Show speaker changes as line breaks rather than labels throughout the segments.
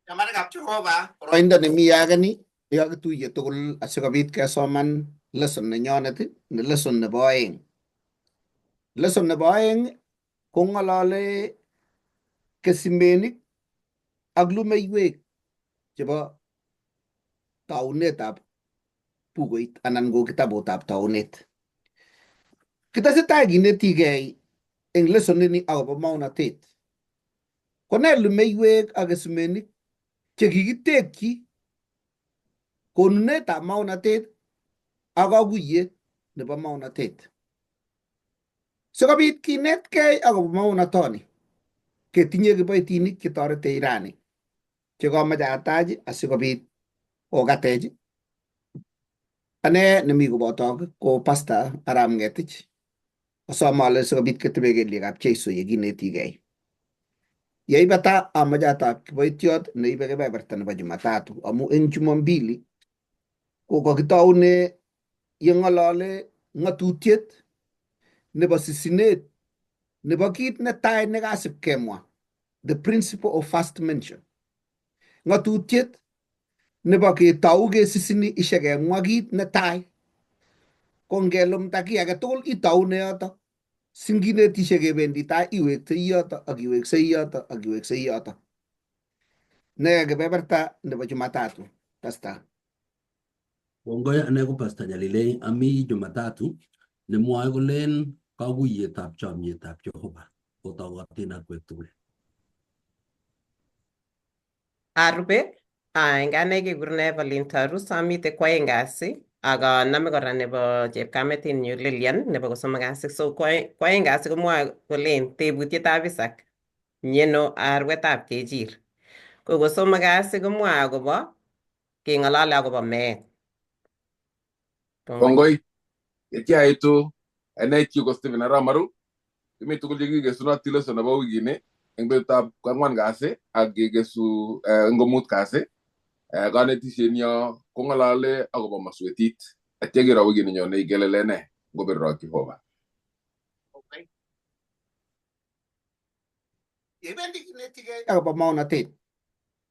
Chamanikab Jehova, boroindo nemi ageni yekakituiye tugul asikobit kesoman lesson nenyonet, ne lesson nebo oeng. Lesson nebo oeng kong'olole kesimenik ak lumeiwek chebo taunetab bukuit anan ko kitabutab taunet. Kitesetai kinetigei eng lesson ini akobo maunotet. Ko nee lumeiwek ak kesumenik che kikitekyi konunetab maunotet ak kakuyet nebo maunotet? Sikobit kinetkei akobo maunotoni, ketinye kiboitinik che toretech rani che kamoche atach asikobit kokatech. Ane nemi kobotok ko Pastor Arap Ngetich. Asome ale sikobit ketebe kelyekab Jeiso ye kinetigei. Yeibata amoche atap kiboitiot neibe kebeberta nebo Jumatatu amu eng Jumambili ko kakitoune yeng'olole ng'atutiet nebo sisinet nebo kit netai nekasib kemwa, the principle of first mention. Ng'atutiet nebo ketou kesisini ishe kemwa kit netai. Ko ngelumda kiy age tugul itoune yoto. Singinetishe kebendi tai iweksei yoto ak iweksei yoto ak iweksei yoto. Ne kebeberta nebo Jumatatu, Pastor?
Kongoi, ane ko Pastor Nyalilei, ami Jumatatu nemwoe kolen kakuiyetab chomyetab Jehova otokotin akwek tugul.
Arube, eng ane kekurenon Evelyn Tarus, amite kwoeng kasi ak anome kora nebo chepkametinyu Lilian nebo kosomok kasi. So kwoeng kasi komwoe kolen tebutietab Isaac mieno arwetab kechir. Ko kosomok kasi komwoe akobo keng'olole akobo meet.
Kongoi. Yekiaitu ane chu ko Stephen Arap Maru. Kimi tugul chekikesunot leso nebo wikini eng betutab kwangwan kasi ak kekesu eng komut kasi. Konetisiet nyo kong'olole akobo maswetit. Atya kiro wikini nyone kelele ne ngobirok Jehova.
Yebendi kinetigei akobo maonatet,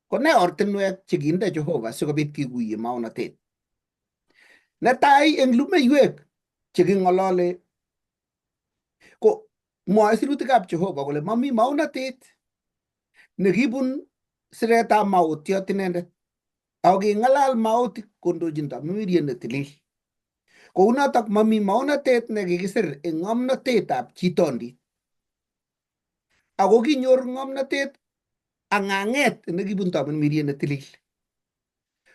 ko ne ortinwek chekinde Jehova sikobit kikuye maonatet? Netai eng lumeiwek cheking'olole ko mwoe sirutikab Jehova kole mami maonatet nekibun siretab maotiot inendet ako king'alal maotik kondochin tamirmiriet netilil. Kounotok mami maonatet nekikisir eng ng'omnotetab chitondit. Ako kinyor ng'omnotet ak ng'ang'et nekibun tamirmiriet netilil.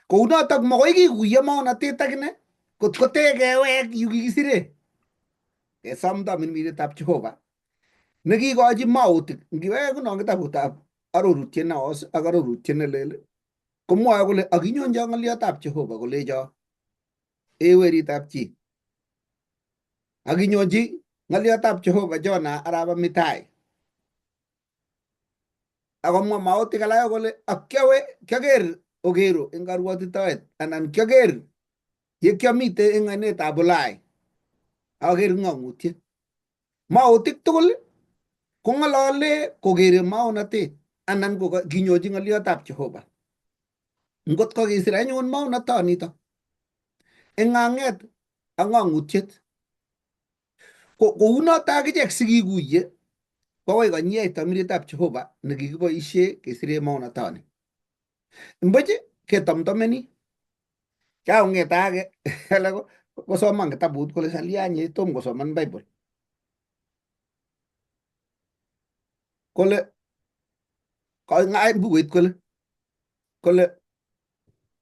Kounotok makoi kikuyo maonatet akine kot ko tekewek yu kikisire. Kesom tamirmirietab Jehova nekikochi maotik. Ngiweke nguno kitabutab arorutiet neos ak arorutiet nelel komwoe kole akinyonjo ng'oliotab Jehova kolecho ee weritab chi. Akinyonji ng'oliotab Jehova Jona arap Amitai. Akomwa maotik alak kole ak kiawe kiaker okero eng karuotitoet anan kiaker ye kiamite eng ainetab Ulai aker ng'ong'utiet. Maotik tugul kong'olole kokere maonatet anan ko kinyochi ng'oliotab Jehova. Ngot ko kisir anyun maonatonito eng ng'ang'et ak ng'ong'utiet ko kounoto akichek sikikuye kokoi konyech tamirietab Jehova nekikiboisie kesire maonatoni. Mbuch ketomtomeni kakong'et age alak kosoman kitabut kole salia nye tom kosoman Bible. Kole kong'ai bukuit kole kole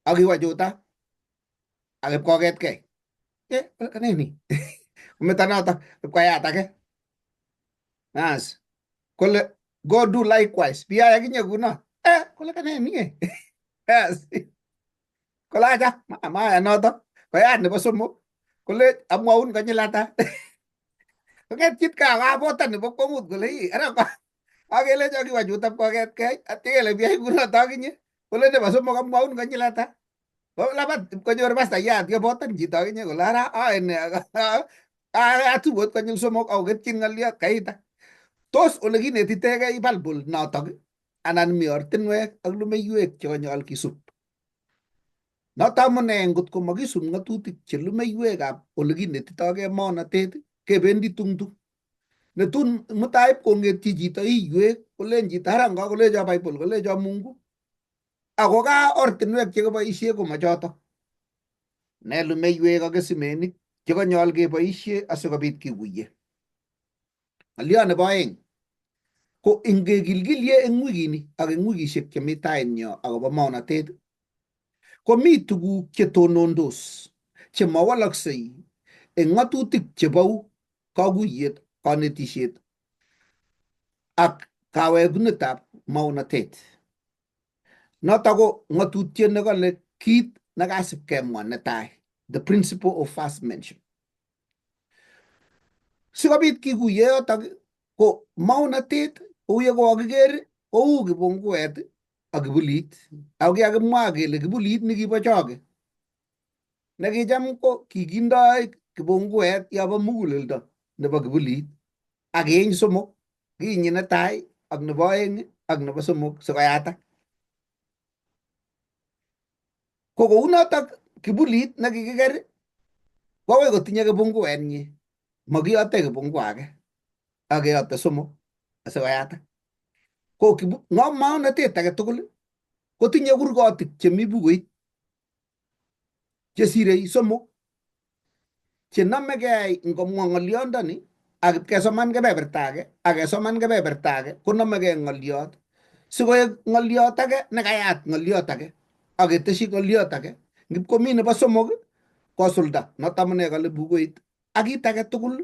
akiwa chuta ak ipkoketkei. Eh, kane ni? Kometa noto ipkoyat age. As kole go do likewise. Piyai akinye kuno. Eh, kole kane ni? Yes. Kole acha maya noto. Koyat nebo somok. Kole amwaun konyil ata. Konget chit kabotan nebo kwongut kole ii ara akelecho kiwa chuto pkoketkei atya kele piyai kunoto akinye. Kole nebo somok amwaun konyil ata. Lapat konyor pastayat kobotan chito akinye kole ara aene atubot konyil somok akoketchin ng'oliot kaita. Tos ole kinetitegei Bible notok anan mi ortinwek ak lumeiwek chekanyol kisub. Noto amune ngot ko makisub ng'atutik che lumeiwekab ole kinetitokei maonatet kebendi tumdo. Netun mutai ipkongetyi chito iywek kolen chito ara ngakolecho Bible kolecho Mungu ako ka ortinwek chekiboisie komachotok. Ne lumeiwek ak kesimenik chekanyol keboisie asikobit kikuye. Ng'olyo nebo aeng ko ingekilkilie eng wikini ak eng wikishek chemi tainyo akobo maonatet komi tuguk chetonondos chemawalaksei eng ng'atutik chebou kakuyet, kanetisiet ak kawekunetab maonatet. Notok ko ng'atutiet nekale kit nekasip kemwa netai, the principle of first mention. Sikobit kikuye yotok ko maonatet kou ye kokakiker kou kipunguet ak kibulit. Ako kikakimwa kele kibulit nekibo choge nekicham ko kikindoi kipunguet yobo muguleldo nebo kibulit ak keeny somok, kiinyi netai ak nebo aeng ak nebo somok sikoyatak. Ko kounotok kibulit nekikiker ko akoi kotinye kipunguetnyi, makiyote kipungu age ak keyote somok asikoyatak. Ko maonatet age tugul kotinye kurgotik chemi bukuit chesirei somok chenomegei ngomwa ng'olyondoni ak ipkesoman kebeberta age ak kesoman kebeberta age konomegei ng'olyot sikoek ng'olyot age nekayat ng'olyot age ak keteshi ng'olyot age ngipkomi nebo somok kosulda noto amune kale bukuit ak kit age tugul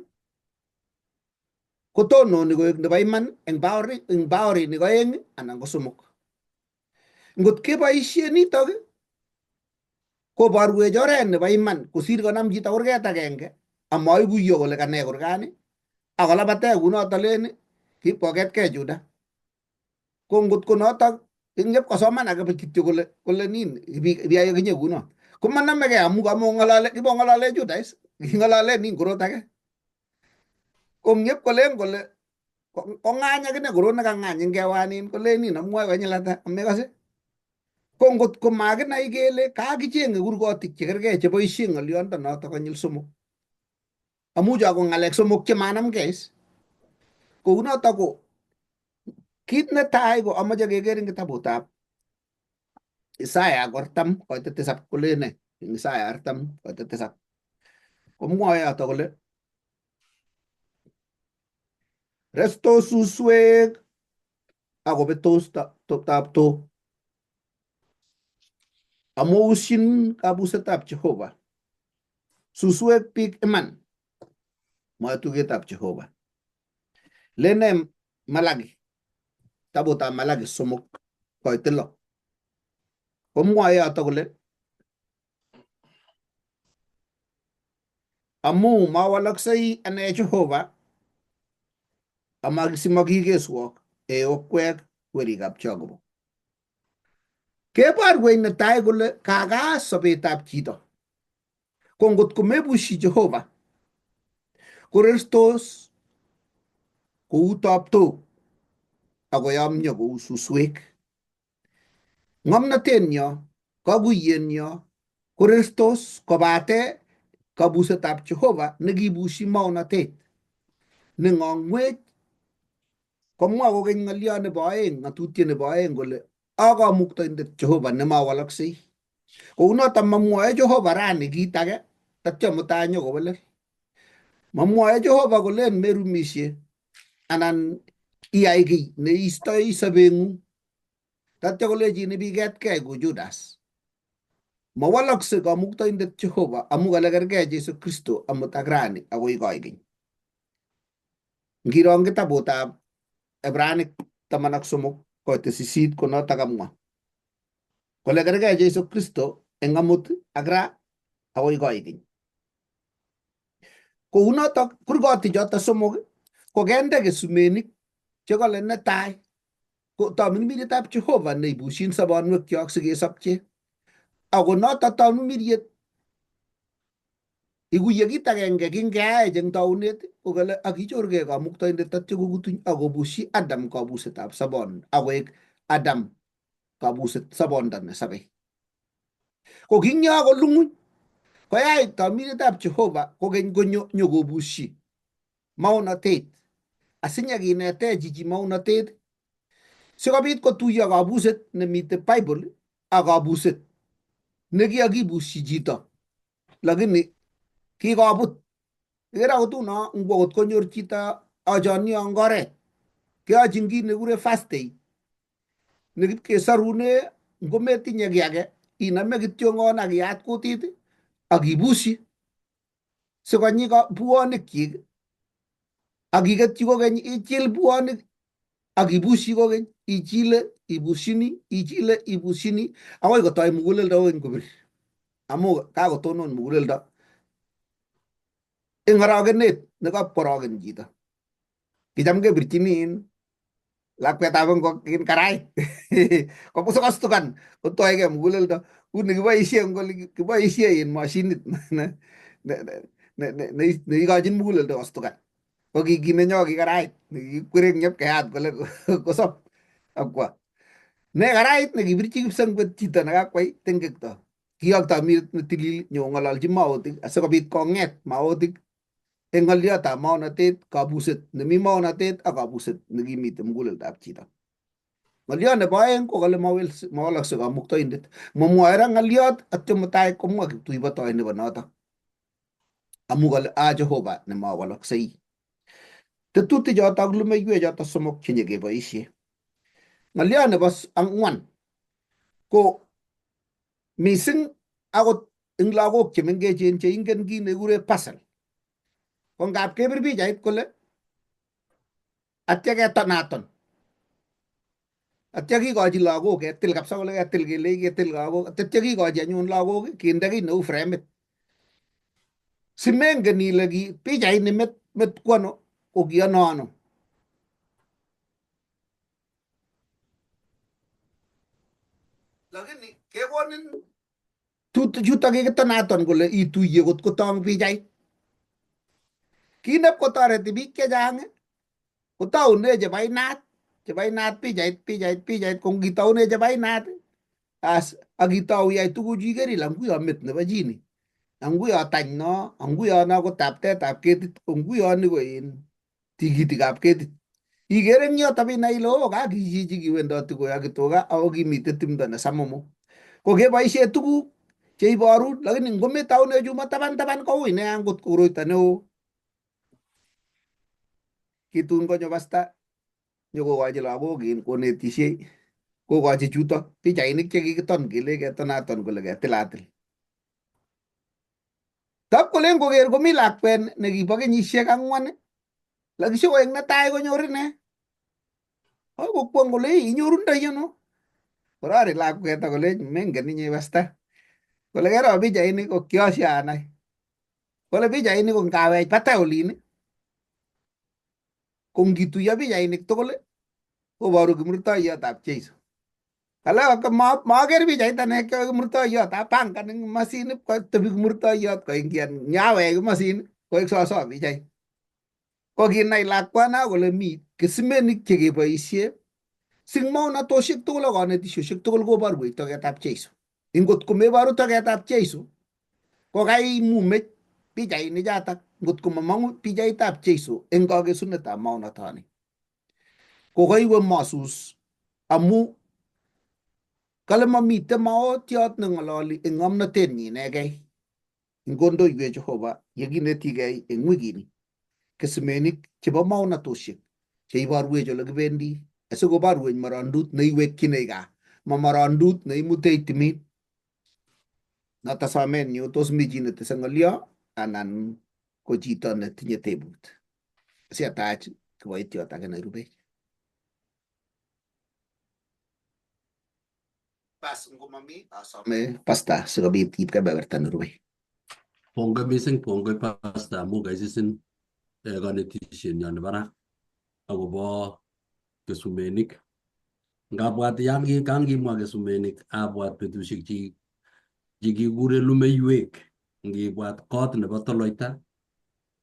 kotononi koek nebo iman eng baorinik oeng anan ko somok. Ngot keboishe nitok koborwech oret nebo iman kosir konam chito kurget agenge amaikuyo kole kane kurgani akolabate kunoto len kipkoketkei Juda. Ko ngot ko notok ngepkosoman ake kityo kole kole nin ibiyai akinye kuno komanamegei amu kamong'olole kibong'olole Juda is king'olole nin korot age. Ko ngep kolen kole kong'any akine korot nekang'any eng kewanin kolen nin amwoe konyil ata amekose. Ko ngot ko makinai kele kakicheng'e kurgotik chekergei cheboisie ng'oliondo noto konyil somok. Amu cho ko ng'alek somok chemanamgei is. Kounoto ko kit netai ko amoche keker eng kitabutab Isaya 47 kolen nee eng Isaya 47 komwoe yoto kole restos suswek akobetos taptok amu usyin kabusetab Jehova suswek biik iman mwoe tugetab Jehova. Lene Malaki kitabutab Malaki 3:6 komwoe yoto kole amu mawalaksei ane Jehova ama simakikeswok ee okwek werikab Jakobo. Keborwech netai kole kakaas sobetab chito. Ko ngot komebushi Jehova korerstos kou taptok akoyomyo kou suswek. Ng'omnotenyo, kakuyenyo korerstos kobate kabusetab Jehova nekibushi maonatet neng'ong'wech komwa kokeny ng'olyo nebo aeng, ng'atutiet nebo aeng kole akamuktaindet Jehova nemawalaksei. Kounoto mamwoe Jehova rani kit age tatyo mutai nyokowelel. Mamwoe Jehova kolen merumisye anan iyai kiy neistoi sobeng'ung. Tatyo kolechin ibiketkei ku Judas. Mawalakse kamuktaindet Jehova amu kale kergei Jesu Kristo amut ak rani akoi koikeny. Ngiro eng kitabutab Ebranik 13:8 konotok kamwa kole kergei Jesu Kristo eng amut ak ra akoi koikeny. Kounotok kurgotik choto somok ko kende kesumenik chekale netai ko tamirmirietab Jehova neibushin sobonwekyok sikesopche. Ako noto tamirmiriet ikuye kit agenge kingeaech eng taunet ko kale akichorgei kamuktaindet tatyo kokutuny akobushi Adam kabusetab sobon akoek Adam kabuset sobondo nesobei. Ko kingyo kolunguny koyai tomiretab Jehova kokeny konyo nyokobusyi maonatet asinyakinetech chichi maonatet sikobit kotuiyo kabuset nemite Bible ak kabuset nekikakibusyi chito lakini kikobut. Ikere akot uno ngwo kot konyor chito achonio eng oret keyochin kit nekikure first aid nekipkesorune ngometinye kiy age inome kityongon ak iyat kutit ak ibusyi sikonyi buonikchik ak iketyi kokeny ichil buonik ak ibusyi kokeny ichile ibusyini ichile ibusyini akoi kotoi muguleldo kokeny kobir amu kakotonon muguleldo eng orogenet nekapkworogen chito. Kicham kebirchini in lakwetab ingok in karait kostukan kotoige muguleldo uni kiboisie eng oli kiboisie in mashinit neikochin muguleldo kostukan. Ko ki nenyo ki karait nekikikwere eng nyepkeyat kole kosop akwa. Ne karait nekibirchi kipsengwet chito nekakwai tengekto. Kiyokto amirit netilil nyokong'ololchi maotik asikobit kong'et maotik eng ng'oliotab maonatet, kabuset nemi maonatet ak kabuset nekimite muguleldab chito. Ng'oliot nebo aeng ko kole mawalakse kamuktaindet. Mamwoe ra ng'oliot atyo mutai komwa kiptuibotoi nebo notok. Amu kole a Jehova nemawalaksei. Tetutik choto ak lumeiwek choto somok chenyekeboisie. Ng'oliot nebo ang'wan ko mising akot eng lagok chemengechen cheingen kit nekikure puzzle. Ko ngap kebir pichait kole atya ketonaton. Atya kikochi lagok ketil kabisa kole ketil kelei ketil lagok atya kikochi anyun lagok kinde kiy neu fremit. Simengen ile ki pichaini met kwano ko ki ano ano. Lakini kekonin chuto kikitonaton kole ituiye kot kotong pichait. Kit nepkotoreti biik chechang kotaune chebo inat, chebo inat pichait, pichait, pichait, ko ngitaune chebo inat as ak itou iyai tuguchu iker ile nguyo met nebo chini, nguyo tany no, nguyo no ko taptetab ketit, ko nguyo ni ko in tikitikab ketit. Ikere eng yoto inai ile oh ka ki chichi kiwendoti koyoki tuga ako kimitei timdo nesamumu. Ko keboisie tuguk cheiboru lakini ngometaune chumo taban taban koui nea angot koroito neo. Kitun konyo pasta nyokokochi lagok in konetisiei kokochi chuto pichainik chekikiton kele ketonaton kole ketilatil. Tab kolen koker komi lakwet nekibo kenyisiek ang'wan lakini koek netai konyor ine. Akoi kokwong kole inyorundoi ano? Korori lakwet akolech mengen inye pasta. Kole kero pichaini ko kioshanai. Kole pichaini ko ngawech batai olin ko ngituiyo pichainik tugul koboru kimurtoiyotab Jeiso. Kale maker pichait ane kimurtoiyot apangan eng masin kotebi kimurtoiyot koingian nyawech komasin koek soso pichait. Ko kinai lakwana kole mi kisimenik chekeboisie sing maonatosiek tugul ak konetisiosiek tugul koborwech toketab Jeiso. Ingot komeboru toketab Jeiso ko kaimumech pichainik chotok ngot komamong'u pichaitab Jeiso eng kakesunetab maonatoni. Ko kaiwe masus amu kale mamite maotiot neng'ololi eng ng'omnotenyi inegei. Ngondoiwech Jehova yekinetigei eng wikini kesimenik chebo maonatosiek cheiborwech ole kibendi asikoborwech morondut neiwekchinei gaa ma morondut neimutech timin. Noto somenyu tos mi chi netese ng'olio anan ko chito netinye tebut. Siatach kiboitiot age nerubech. Bas ngomami asome pasta sikobit iib kebeberta nerubei.
Kongoi mising, kongoi pastor amu kaisisin konetishenyo nebo ra akobo kesumenik. Ngabwat yan kangimwa kesumenik abwat betusiek chekikure lumeiwek. Ngibwat kot nebo toloita,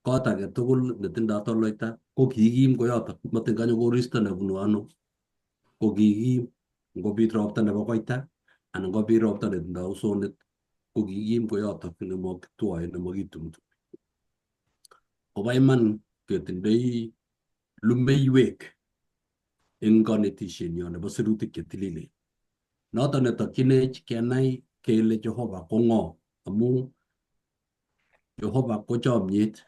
kot age tugul netindoi toloita ko kikim koyotok, matin kanyo koristo nebunu ano, ko kikim. Ngobit ropta nebo koita anan kobit ropta netindoi usonet ko kikim koyotok nemokitwoe nemokitumtum. Kobo iman ketindoi lumeiwek eng konetishenyo nebo sirutik che tililen. Noton netokchinech kenai kele Jehova ko ng'o amu Jehova ko chomyet.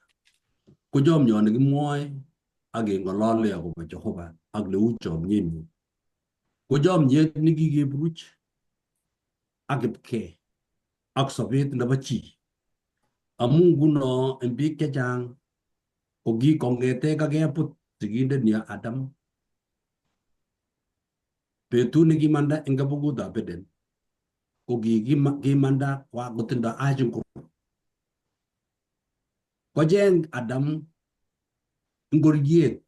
Ko chomyoni kimwoe ak keng'olole akobo Jehova ak neu chomyenyi. Ko chomyet nekikeburuch ak kipkee ak sobet nebo chi. Amu nguno eng biik chechang ko kikong'ete kakebut sigindet nyo Adam betut nekimanda eng kabukutab Eden ko kikimanda kotindo achingur. Kocheng Adam ngoriet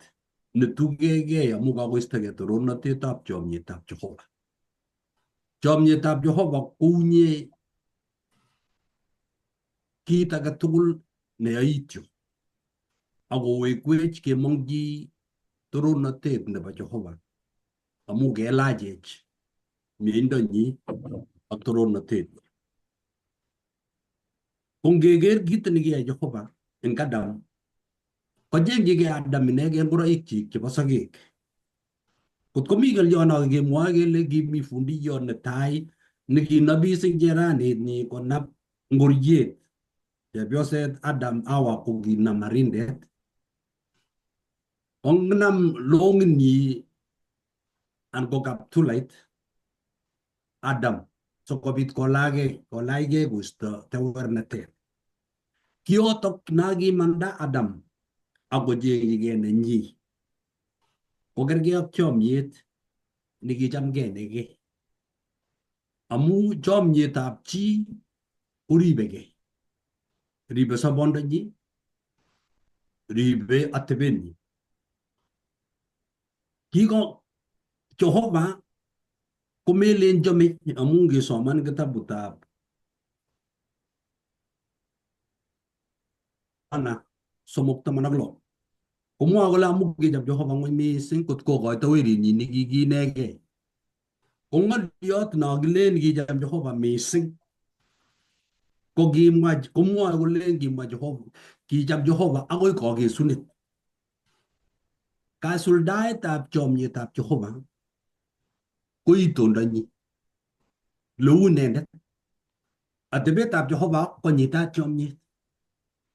netugegei amu kakoistogei torornatetab chomyetab Jehova. Chomyetab Jehova kounye kit age tugul neyoityo akowekwech kemongchi torornatet nebo Jehova amu kelachech mieindonyi ak torornatet. Ko ngeker kit nekiyai Jehova eng Adam, kochengchigei Adam inegei ngoroikchik chebo sogek. Kot komi ng'olyon kemwoe kele kimi fundiyot netai nekinobis eng cheranit nyi konab ngoriet chepyoset Adam Hawa kokinam marindet konam long'inyi anan ko kaptulait Adam sikobit kolachgei koisto tewernatet. Kiotok nakimanda Adam akochengchigei nenyi. Kokergei ak chomyet nekichamgei inegei. Amu chomyetab chi koribegei. Ribe sobondonyi, ribe atebenyi. Kiko Jehova komelen chome amu ngesoman kitabutab Yohana 3:16 komwoe kole amu kicham Jehova ng'weny mising kot kokoito werinyi nekikinegei. Ko ng'oliot no kilen kicham Jehova mising ko kimwa komwoe kolen kimwa Jehova kicham Jehova akoi kokesunet. Kasuldaetab chomyetab Jehova ko itondonyi leu inendet. Atebetab Jehova ko nyitat chomyet.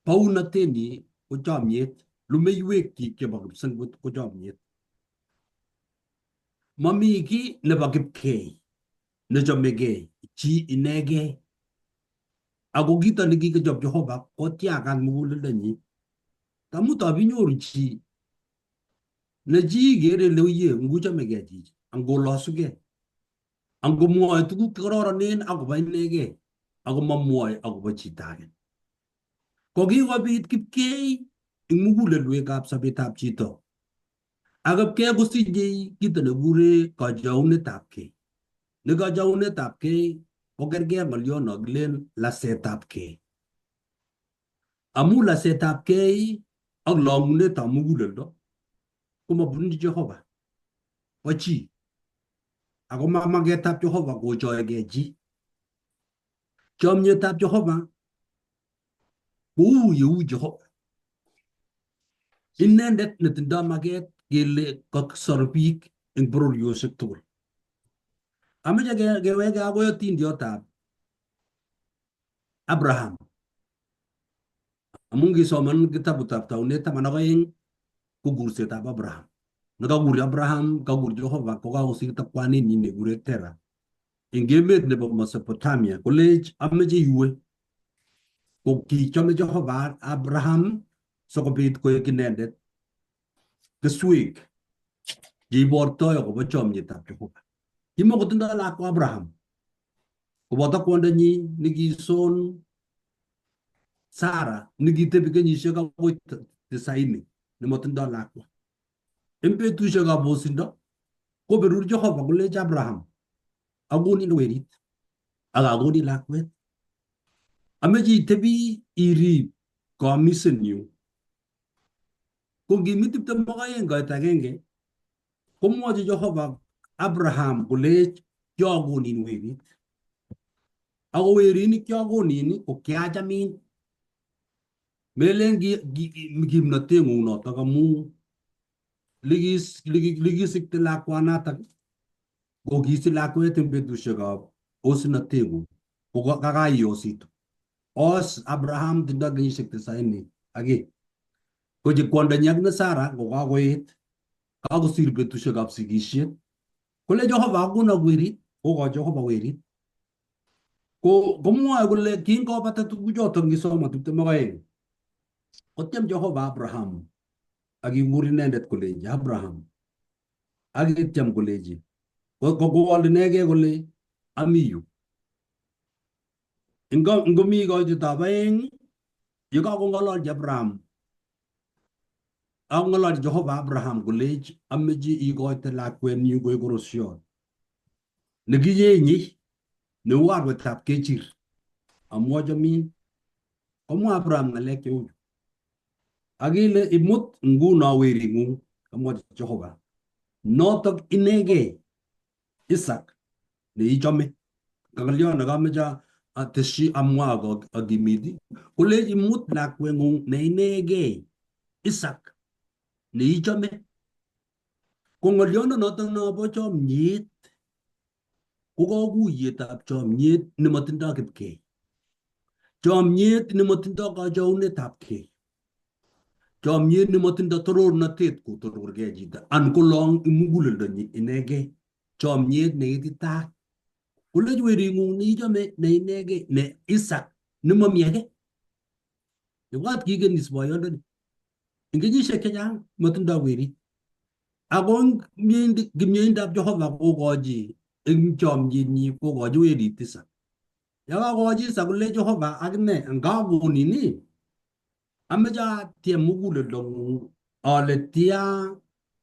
Bounotenyi ko chomyet, lumeiwekyik chebo kipsengwet ko chomyet. Mami kiy nebo kipkei nechomegei chi inegei. Ako kito nekikochob Jehova kotiakat muguleldonyi. Tamu tabinyoru chi ne chi ikere ile uye nguchomegei chichi angolosugei angomwoe tuguk chekororonen akobo inegei ako mamwoe akobo chito age. Ko kikobit kipkei eng mugulelwekab sobetab chito. Ak kipkei kosichei kito nekikure kachaunetab kei. Ne kachaunetab kei ko kergei ak ng'oliot no kilen lasetab kei. Amu lasetab kei ak long'unetab muguleldo komabunu Jehova, bo chi. Ako ma maketab Jehova kochoegei chi. Chomyetab Jehova kou yeu Jehova. Inendet netindoi maket kele kakisor biik eng bororiosiek tugul. Ameche keweke akoi otindiotab Abraham. Amu ngisoman kitabutab Taunet 12 ko kursetab Abraham. Nekakur Abraham, kakur Jehova kokakosirto kwaninyi nekure Tera. Eng emet nebo Mesopotamia kolech ameche iwe. Ko kichome Jehova Abraham sikobit koek inendet keswek cheibortoi akobo chomyetab Jehova. Kimokotindoi lakwa Abraham koboto kwondonyi nekison Sara nekitebi kenyisiek akoi 90 nemotindoi lakwa. Eng betusiekab osindo koberur Jehova kolech Abraham akonin werit ak akonin lakwet. Ameche itebi irib kamisenyu. Ko ngimi 22 koit agenge komwochi Jehova Abraham kolech kiokonin werit. Ako werini kiokonin ko kiachamin. Melen kimnoteng'ung notok amu likisikte lakwanatak ko kisich lakwet eng betusiekab osnoteng'ung ko kakaiyositu. Os Abraham tindo kenyisiek tisaini ak kii. Ko che kwondonyi ak ne Sara ko kakoet, kakosir betusiekab sikisiet. Kole Jehova akono werit, kokochi Jehova werit. Ko komwoe kole kingobata tuguchoton kisoma 22, kotyem Jehova Abraham ak kikur inendet kolenji Abraham, ak kityem kolenji kowol inegei kole ami yu. Ngomi koitetab aeng, yekakong'ololchi Abraham, akong'ololchi Jehova Abraham kolech ameche ikoite lakwenyu koik korosiot nekiyenyi neu arwetab kechir amu achamin. Komwa Abraham ng'alek cheuchu. Akile imut nguno wering'ung, kamwochi Jehova, notok inegei Isaac neichome. Ng'olyo nekameche atesyi amwa akimit kolech imut lakweng'ung ne inegei Isaac neichome. Ko ng'olyondo nobo chomyet ko kakuyetab chomyet nemotindoi kipkei. Chomyet nemotindoi kachounetab kei. Chomyet nemotindoi torornotet kotororgei chito an kolong muguleldonyi inegei. Chomyet neititaat. Kolech wering'ung neichome ne inegei ne Isaac nemomi age. Ibwat kikenis boyondoni. Eng kenyisiek chechang motindoi werit. Ako kimyeindab Jehova kokochi eng chomyenyi kokochi werit Isaac. Yakakochi Isaac kole Jehova akine ngakonin ii ameche atiem muguleldong'ung ale tia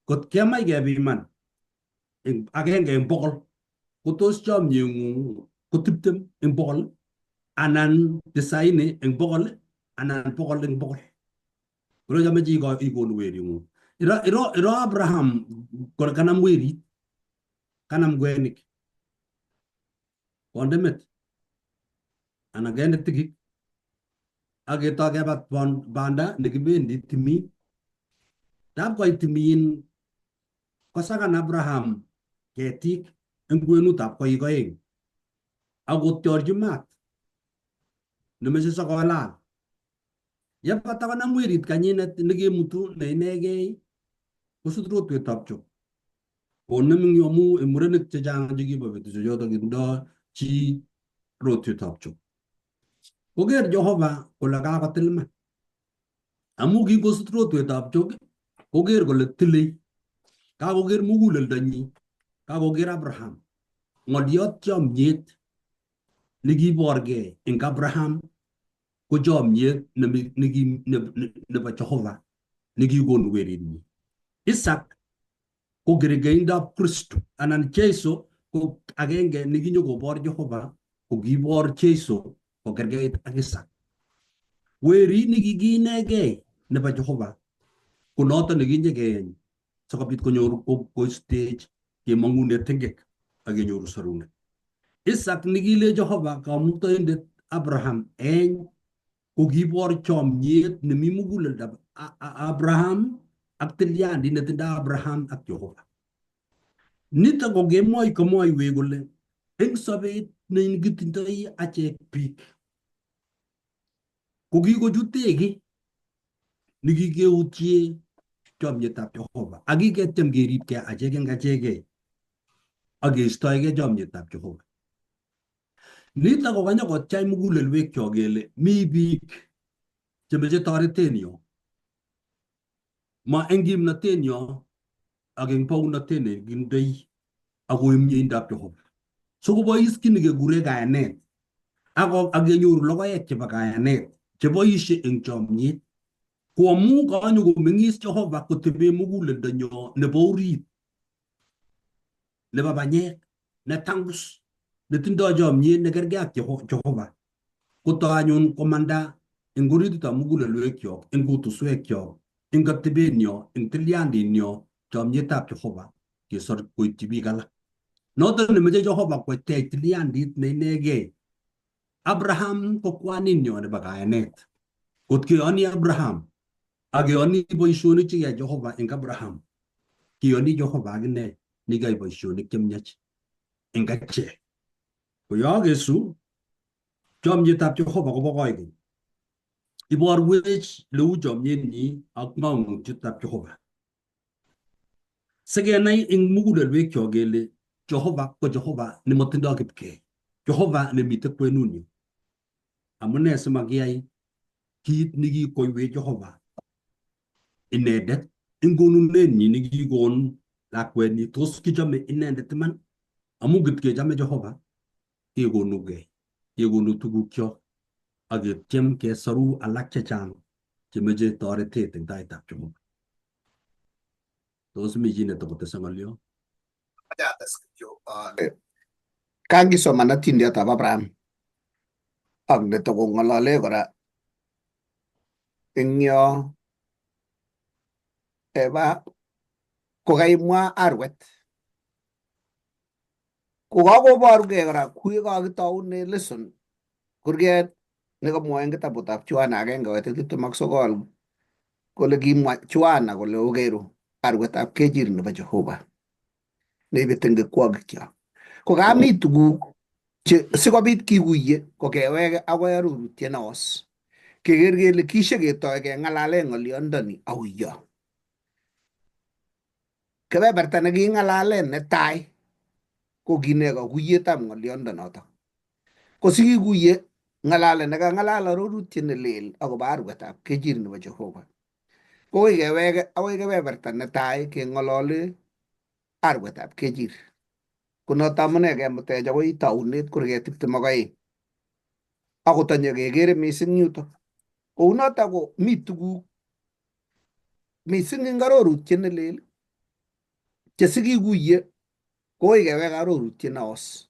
kot kemach kepiman eng agenge eng bokol kotos chomyeng'ung ko 20 eng bokol anan tisaini eng bokol anan bokol eng bokol. Kole ameche ikonu wering'ung. Iro iro iro Abraham kole kanam werit, kanam kwenik, konde met anan kende tikik ak ketoi kebat banda nekibendi timin. Tab koit timin kosakan Abraham ketik eng kwenutab koik oeng ak kotyorchi maat nemeche sikolal. Yebata konam werit kanyinet nekemutu ne inegei kosut rotwetab chok. Konem eng yu amu eng murenik chechang chekibo betusiechoto kitindoi chi rotwetab chok. Koker Jehova kole kakotil iman. Amu kingosut rotwetab chok koker kole tilei. Kakoker muguleldonyi, kakoker Abraham. Ng'oliot chomyet nekiborgei eng Abraham ko chomyet nebo Jehova nekikonu werinyi. Isaac ko kerkeindab Kristo anan Jesu ko agenge nekinyokobor Jehova ko kibor Jesu kokerkeit ak Isaac. Werit nekikinegei nebo Jehova ko noto nekinyekeyeny sikobit konyor koistech kemong'une tengek ak kenyoru sorunet. Isaac nekile Jehova kamuktaindet Abraham eny ko kibor chomyet nemi muguleldab Abraham ak tilyandit netindoi Abraham ak Jehova. Nitok ko kemwoi komwoiwech kole eng sobet nekitindoi achek biik ko kikochutech kiy nekikeutye chomyetab Jehova ak kiketyem keribkei achek eng achekei ak keistoegei chomyetab Jehova. Nitok ko kanyokotyach mugulelwekyok kele mi biik chemeche toretenyo ma eng kimnotenyo ak eng bounotet nekindoi akoi mieindab Jehova. So kobois kiy nekekure kayanet ak kenyoru logoek chebo kayanet cheboisie eng chomyet. Ko amu kanyokomeng'is Jehova kotebe muguleldonyo nebo orit nebo banyek netangus netindoi chomyet nekergei ak Jehova. Kotoi anyun komanda eng orititab mugulelwekyok, eng kutuswekyok, eng atebenyo, eng tilyandinyo, chomyetab Jehova kesor koityi biik alak. Noton nemeche Jehova kotech tilyandit ne inegei. Abraham ko kwaninyo nebo kayanet. Kot keyoni Abraham ak keyoni boisionik che kiyai Jehova eng Abraham, kiyoni Jehova akine nekiyai boisionik chemiach eng achek. Ko yokesu chomyetab Jehova kobo koikeny. Iborwech leu chomyenyi ak ng'ong'utietab Jehova. Sikenai eng mugulelwekyok kele Jehova ko Jehova nemotindoi kipkee, Jehova nemitei kwenunyo. Amune simakiyai kit nekikoiwech Jehova inendet eng konunenyi nekikon lakwenyi? Tos kichome inendet iman? Amu kitkechome Jehova kekonugei, kekonu tugukyok ak ketyem kesoru alak chechang chemeche toretet eng taitab Jehova. Tos mi chi netokotese ng'olyo?
Amoche ates kityo ale kangisoman atindiotab Abraham ak netokong'olole kora eng yo Eva kokaimwa arwet kokakoborugei kora kue kakitoune lesson kurget nekamwoe eng kitabutab Yohana 1:29 kole kimwa Yohana kole okeru arwetab kechir nebo Jehova neibe tengekwokikyok. Ko kami tuguk che sikobit kikuye ko keweke akoi arorutiet neos keker kele kisheketoi keng'alale ng'oliondoni auyo. Kebeberta neking'alalen netai ko kine kakuyetab ng'oliondonotok. Ko sikikuye ng'alalet nekang'alal arorutiet nelel akobo arwetab kechir nebo Jehova. Kokoi keweke akoi kebeberta netai keng'olole arwetab kechir. Ko noto amune kemutech akoi taunet kurget 22. Akot kekere mising yutok. Kounoto ko mi tuguk mising eng arorutiet nelel che sikikuye koi kewek arorutiet neos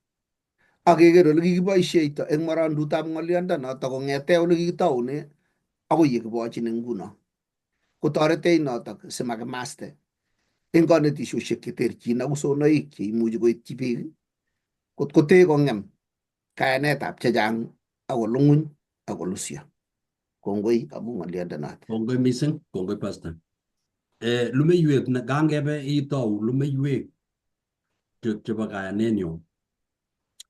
ak keker ole kikiboisheito eng morondutab ng'oliondonoto kong'ete ole kikitoune akoi yekibochin nguno. Kotoretech notok simakimaste eng konetishoshek cheterchin ak usonoik cheimuchi koityi biik kot kotee kong'em kayanetab chechang ak kolung'uny ak kolusyo. Kongoi amu ng'oliondonoto.
Kongoi mising, kongoi pastor. Lumeiwek kangebe itou lumeiwek chebo kayanenyo.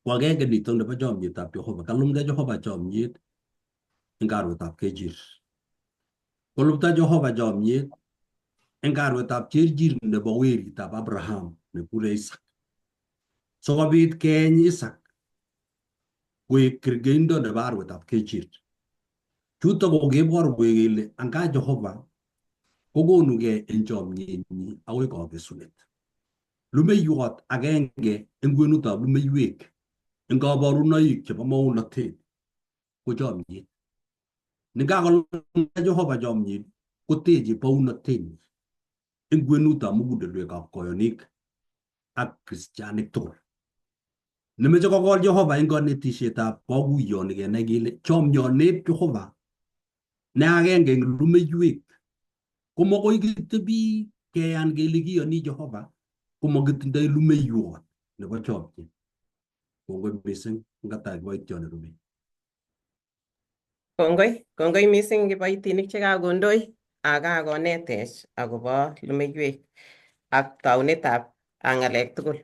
Ko agenge nitok nebo chomyetab Jehova. Kalumda Jehova chomyet eng arwetab kechir. Kolumda Jehova chomyet eng arwetab cherchir nebo weritab Abraham nekure Isaac. Sikobit keeny Isaac koek kerkeindo nebo arwetab kechir. Chutok ko keborwech kele anga Jehova kokonugei eng chomyenyi akoi kakesunet. Lumeiwot agenge eng kwenutab lumeiwek eng kaborunoik chebo maunotet ko chomyet. Nekakolumda Jehova chomyet koteche bounotenyi eng kwenutab mugulelwekab koyonik ak kristianik tugul. Nemeche kokol Jehova eng kanetisietab kakuyoni kenai kele chomyoneb Jehova ne agenge eng lumeiwek komokoi kitebi keyan kele kiyoni Jehova komakitindoi lumeiwot nebo chomyet. Kongoi mising ngatai kiboitiot nerubei.
Kongoi, kongoi mising kiboitinik chekakondoi ak kakonetech akobo lumeiwek ak taunetab ng'alek tugul.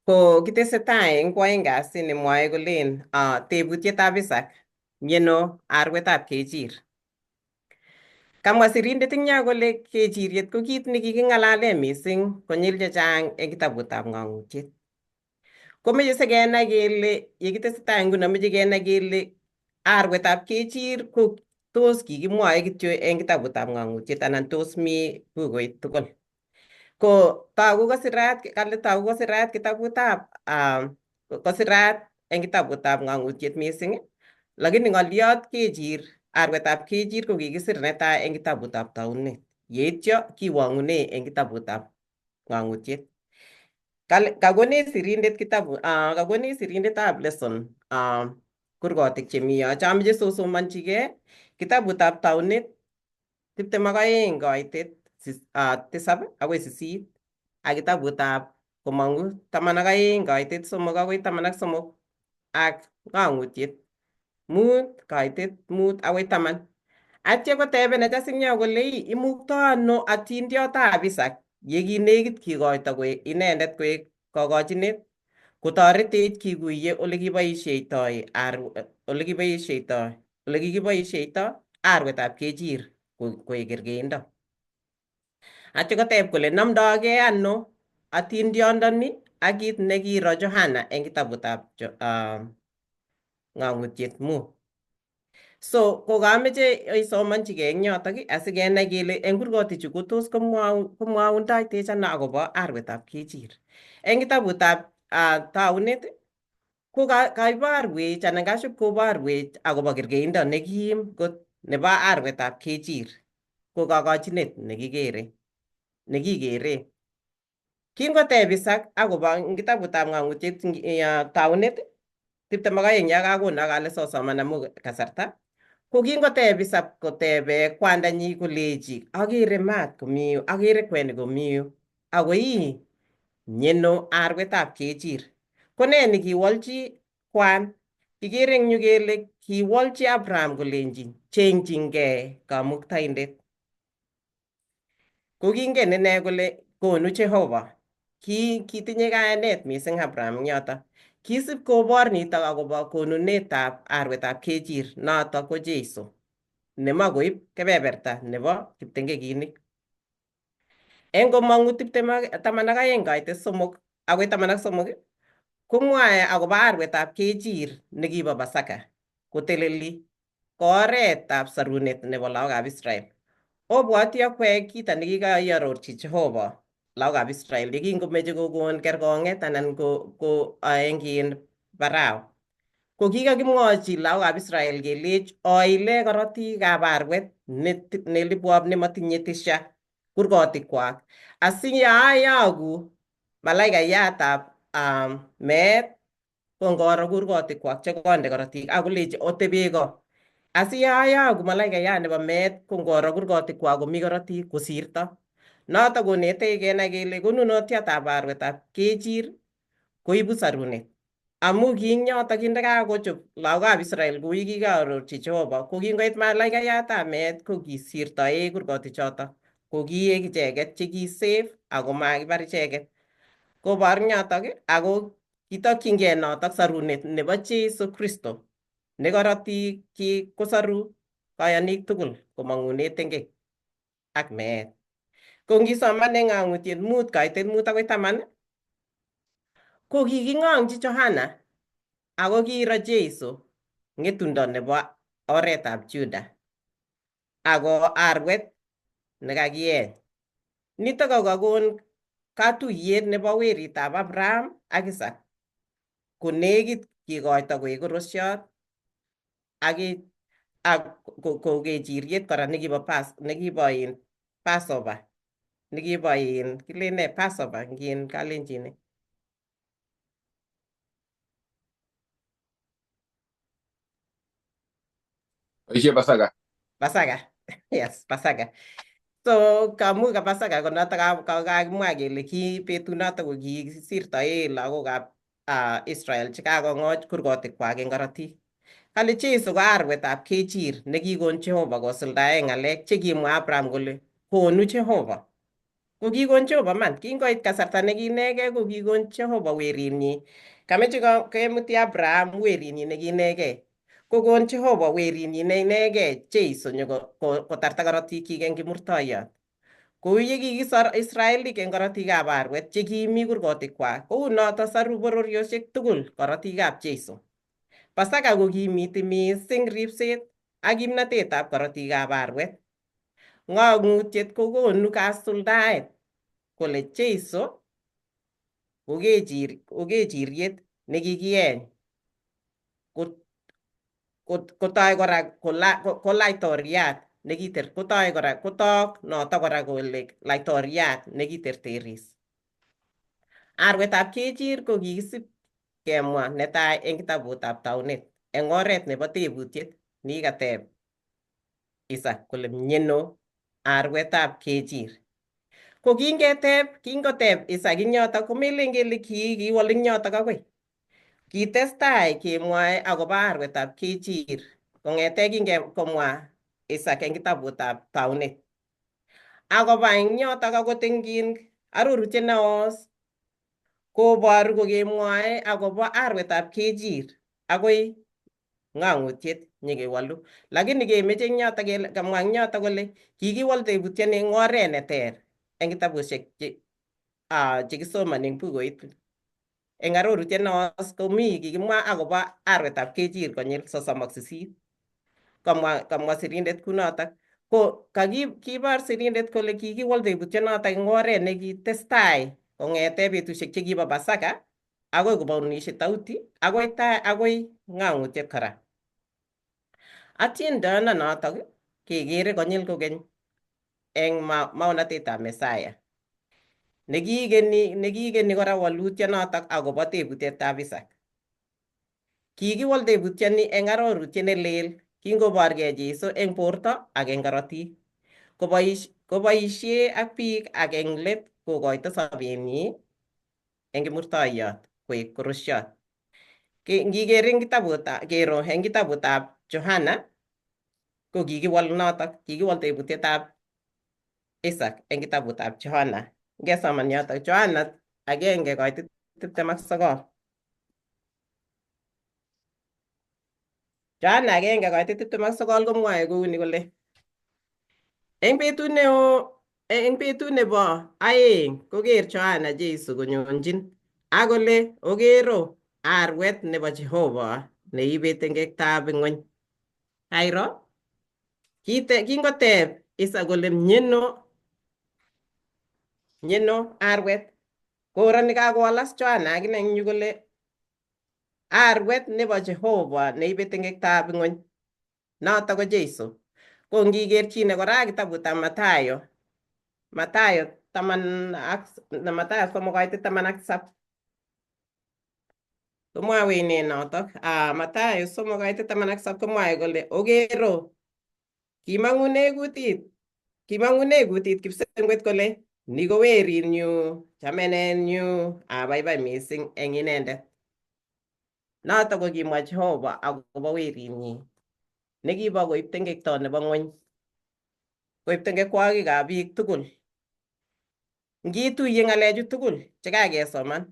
Ko kitesetai eng kwoeng kasi nemwoe kolen tebutietab Isaac mieno arwetab kechir. Kamwa sirindet ing yo kole kechiriet ko kit nekiking'alale mising konyil chechang eng kitabutab Ng'ong'utiet. Komeche sikenai kele yekitesetai nguno meche kenai kele arwetab kechir ko tos kikimwoe kityo eng kitabutab Ng'ong'utiet anan tos mi bukuit tugul. Ko togu kosirat kale togu kosirat kitabutab kosirat eng kitabutab Ng'ong'utiet mising, lakini ng'oliot kechir arwetab kechir ko kikisir netai eng kitabutab Taunet yeityo kiwong'une eng kitabutab Ng'ong'utiet. Kakonech sirindet kitabu kakonech sirindetab lesson kurgotik chemi yo. Chomeche sosomonchigei kitabutab Taunet 22 koitet 7 akoi 8 ak kitabutab Komong'u 12 kaitet 3 akoi 13 ak ng'ang'utiet 5 kaitet 5 akoi 10. Atya kotebenech asingyo kole ii imukto ano atindiotab Isaac ye kinekit kikoito koek inendet koek kokochinet kotoretech kikuye ole kiboisheitoi ole kiboisheitoi ole kikiboisheito arwetab kechir koek kerkeindo. Atya koteb kole nomdogei ano atindiondoni ak kit nekiro Johana eng kitabutab Ng'ang'utiet 5. So kokameche isomonchigei eng yotok asikenai kele eng kurgotichu kotos komwaundoitech ano akobo arwetab kechir. Eng kitabutab Taunet ko kaiborwech anan kaship koborwech akobo kerkeindo nekim kot nebo arwetab kechir ko kokochinet nekikere nekikere. Kingoteb Isaac akobo eng kitabutab Ng'ang'utiet Taunet 22 ya kakonok ale sosoman amu kasarta ko kingoteb Isaac kotebe kwandanyi kolechi akere maat komi yu akere kwenik komi yu ako ii nyeno arwetab kechir. Ko nee nekiwolchi kwan? Kikere eng yu kele kiwolchi Abraham kolenji chengchingei kamuktaindet. Ko kingen ine kole konu Jehova. Ki kitinye kayanet mising Abraham eng yoto. Kisib kobor nitok akobo konunetab arwetab kechir notok ko Jesu nemakoib kebeberta nebo kiptengekinik. Eng komong'u 12 kaitet 3 akoi 13 komwae akobo arwetab kechir nekibo Pasaka koteleli ko oretab sorunet nebo lagokab Israel. Obwoti akwek kito nekikaiarorchi Jehova lagokab Israel yekingomeche kokon kerkong'et anan ko ko aeng in Farao. Ko kikakimwochi lagokab Israel kelech oile korotikab arwet nelibwop nemotinye tisha kurgotikwak asiyayaku malaikayatab meet ko ngoro kurgotikwak chekonde korotik akolechi otebe ko asiyayaku malaikayat nebo meet ko ngoro kurgotikwak komi korotik kosirto. Notok konetech kenai kele konunotiatab arwetab kechir koibu sarunet. Amu ki ing yotok kindakakochop lagokab Israel kou yekikaarorchi Jehova ko kingoit malaikayatab meet ko kisirtoe kurgotichotok ko kiek icheket che ki safe ako makibar icheket. Kobor ing yotok ako kitokchingei notok sarunet nebo Jesu Kristo ne korotikyik kosoru koyonik tugul komong'une tengek ak meet. Ko ngisoman eng Ng'ang'utiet 5 kaitet 5 akoi 10 ko kiking'ong'chi Johana ako kiiro Jesu ng'etundo nebo oretab Juda ako arwet nekakieny. Nitok kokakon katuiyet nebo weritab Abraham ak Isaac konekit kikoito koek korosiot ak ak ko kechiriet kora nekibo pas nekibo in Passover nekibo in kilen nee Passover ngin kalenjin.
Boisie Pasaka.
Pasaka. Yes, Pasaka. So kamu ka Pasaka ko notok kakimwa kele ki betunotok ko kikisirtoe lagokab Israel chekakongoch kurgotikwak eng korotik. Kale Jesu ko arwetab kechir nekikon Jehova kosuldae ng'alek chekimwa Abraham kole konu Jehova. Ko kikon Jehova man, kingoit kasarta nekiinegei ko kikon Jehova werinyi. Kameche kemuti Abraham werinyi nekiinegei. Kokon Jehova werinyi ne inegei Jesu nyo kotarta korotikyik eng kimurtoiyot. Kou ye kikisor Israelik eng korotikab arwet chekimi kurgotikwak, kou noto soru bororiosiek tugul korotikab Jesu. Pasaka kokimiti mising ripset ak kimnatetab korotikab arwet. Ng'ang'utiet kokonu kasuldaet kole Jesu ko kechiriet nekikieny kotoi kora ko laitoriat nekiter kotoi kora kotok notok kora kole laitoriat nekiterteris. Arwetab kechir ko kikisip kemwa netai eng kitabutab Taunet eng oret nebo tebutiet nikikateb Isaac kole mieno arwetab kechir. Ko kingeteb, kingoteb Isaac eng yotok komelen kele kiwol eng yotok akoi. Kitestai kemwoe akobo arwetab kechir kong'ete kingekomwa Isaac eng kitabutab taunet. Akoba eng yotok akot eng arorutiet neos koboru kokemwoe akobo arwetab kechir akoi ng'ang'utiet nyekewolu. Lakini kemeche eng yotok kele kamwa eng yotok kole kikiwol tebutioni eng oret neter eng kitabushek chekisomoni eng bukuit. Eng arorutiet neos komi kikimwa akobo arwetab kechir konyil 38. Kamwa sirindet kunotok. Ko kibor sirindet kole kikiwol tebutionotok eng oret nekitestai kong'ete betusiek chekibo Pasaka akoi kobaunishi tauti akoi tai akoi ng'ang'utiet kora. Atindondo notok kekere konyil kokeny eng maonatetab Mesaya nekiikeni kora walutyonotok akobo tebutietab Isaac. Kikiwol tebutioni eng arorutiet nelel kingoborgei Jesu eng borto ak eng korotik. Koboisie ak biik ak eng let kokoito sobenyi eng kimurtoiyot koek korosiot. Ngiker eng kitabut kero eng kitabutab Johana ko kikiwol notok, kikiwol tebutietab Isaac eng kitabutab Johana. Ngesoman yotok Johana 1:29. Johana 1:29 komwoe kouni kole eng betut neo eng betut nebo aeng koker Johana Jesu konyonjin ak kole okero arwet nebo Jehova neibe tengektab ng'weny. Kairo kingoteb Isaac kole mieno arwet koroni kakowalas Johana akine eng yu kole arwet nebo Jehova neibe tengektab ng'weny notok ko Jesu. Ko ngikerchine kora kitabutab Mathayo, Mathayo taman ak Mathayo 3:17 komwawech ne notok. Mathayo 3:17 komwae kole okero kimang'une kutit kipsengwet kole ni ko werinyu chamenenyu abaibai mising eng inendet. Notok ko kimwa Jehova akobo werinyi nekibo koib tengekto nebo ng'weny koib tengekwokikab biik tugul. Ngituiye ng'alechu tugul chekakesoman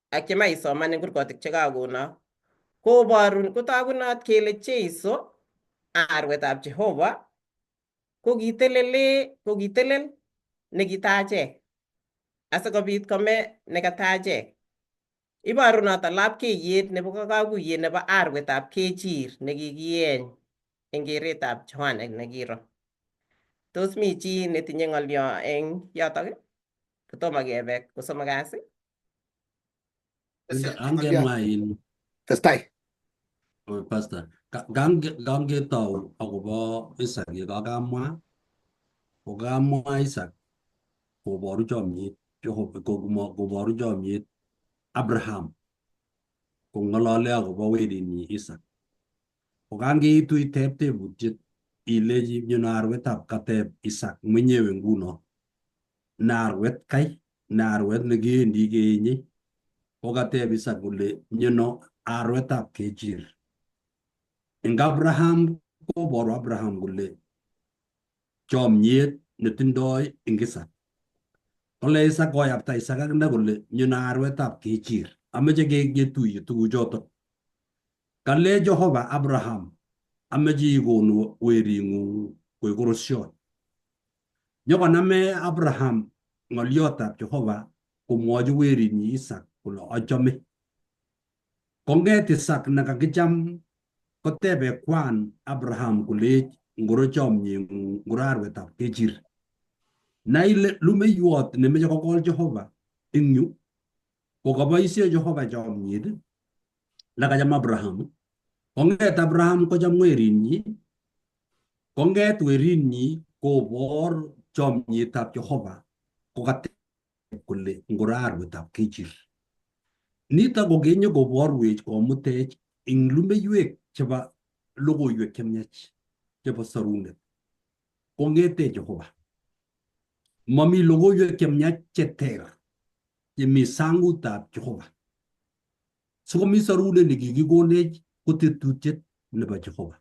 ak chemaisoman eng kurkotik chekakonok koborun kotogunot kele Jesu arwetab Jehova kokitelel nekitachek asikobit kome nekatachek. Iboru noto lapkeiyet nebo kakuyet nebo arwetab kechir nekikieny eng keretab Johana nekiro. Tos mi chi netinye ng'olyo eng yotok kotomo kebe kosomok kasi?
Angemwa in
Testai.
Pastor, kangetou akobo Isaac yekakamwa kokamwa Isaac koboru chomyet koboru chomyet Abraham kong'olole akobo werinyi Isaac. Kokangeitu iteb tebutiet ilechi miano arwetab kateb Isaac mwenyewe nguno na arwet kai na arwet nekiwendi keenye kokateb Isaac kole miano arwetab kechir. Eng Abraham koboru Abraham kole chomyet netindoi eng Isaac. Kole Isaac koyapta Isaac akine kole miano arwetab kechir. Ameche ketuiye tuguchotok. Kale Jehova Abraham ameche ikonu wering'ung koek korosiot. Nyokoname Abraham ng'oliotab Jehova komwochi werinyi Isaac kole achame. Kong'et Isaac nekakicham kotebe kwan Abraham kolech ngoro chomyeng'ung ngoro arwetab kechir. Nai ile lumeiwot nemeche kokol Jehova eng yu ko kaboisie Jehova chomyet nekacham Abraham. Kong'et Abraham kocham werinyi kong'et werinyi kobor chomyetab Jehova kokateb kole ngoro arwetab kechir. Nitok ko kinyokoborwech komutech eng lumeiwek chebo logoiwek chemiach chebo sorunet kong'ete Jehova. Mami logoiwek chemiach cheter chemi sangutab Jehova. Sikomi sorunet nekikikonech ko tetutiet nebo Jehova.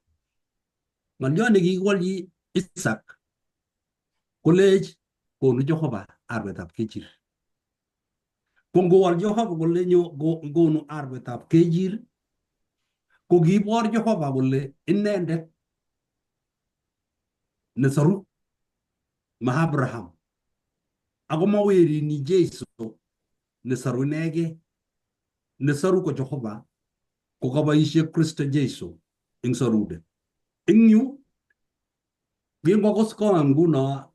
Ng'olyot nekikiwolchi Isaac kolech konu Jehova arwetab kechir. Ko ngowol Jehova kole nyo konu arwetab kechir ko kiibor Jehova kole inendet nesoru ma Abraham ako mawerini Jesu nesoru inegei nesoru ko Jehova ko kaboisie Kristo Jesu eng sorunet. Eng yu kingokoskong nguno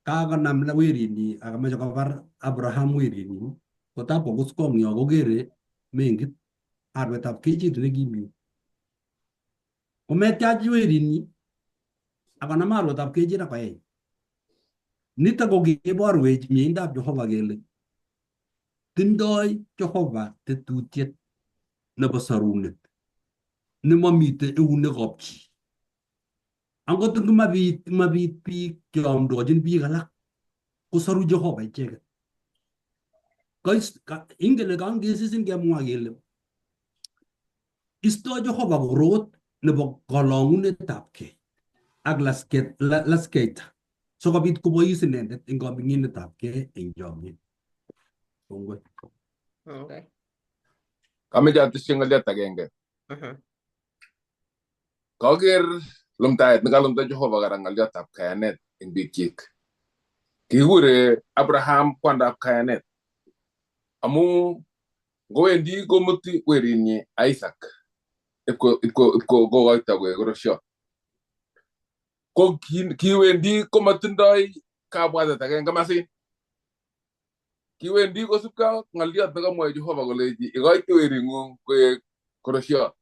kakonam werini akameche kobar Abraham werini kotab kokuskong yo kokere mengit arwetab kechir nekimi kometyach werini akonam arwetab kechir akoyeny. Nitok ko kiborwech mieindab Jehova kele tindoi Jehova tetutiet nebo sorunet nemomite eunekab chi. Angot ngomabit biik cheamdochin biik alak kosoru Jehova icheket. Ingen ile kangesisin kemwa kele istoi Jehova korot nebo kolong'unetab kei ak laskeita sikobit kobois inendet eng kaming'inetab kei eng chomyet. Kongoi.
Okay.
Kameche atesyi ng'olyot agenge. Kaker lumdaet nekalumda Jehova kora ng'olyotab kayanet eng bikyik. Kikure Abraham kwandab kayanet amu ngowendi komuti werinyi Isaac ipkokoito koek korosiot. Ko kiwendi komatindoi kabwatet agenge masin. Kiwendi kosubkei ak ng'olyot nekamwoe Jehova kolechi ikoite wering'ung koek korosiot.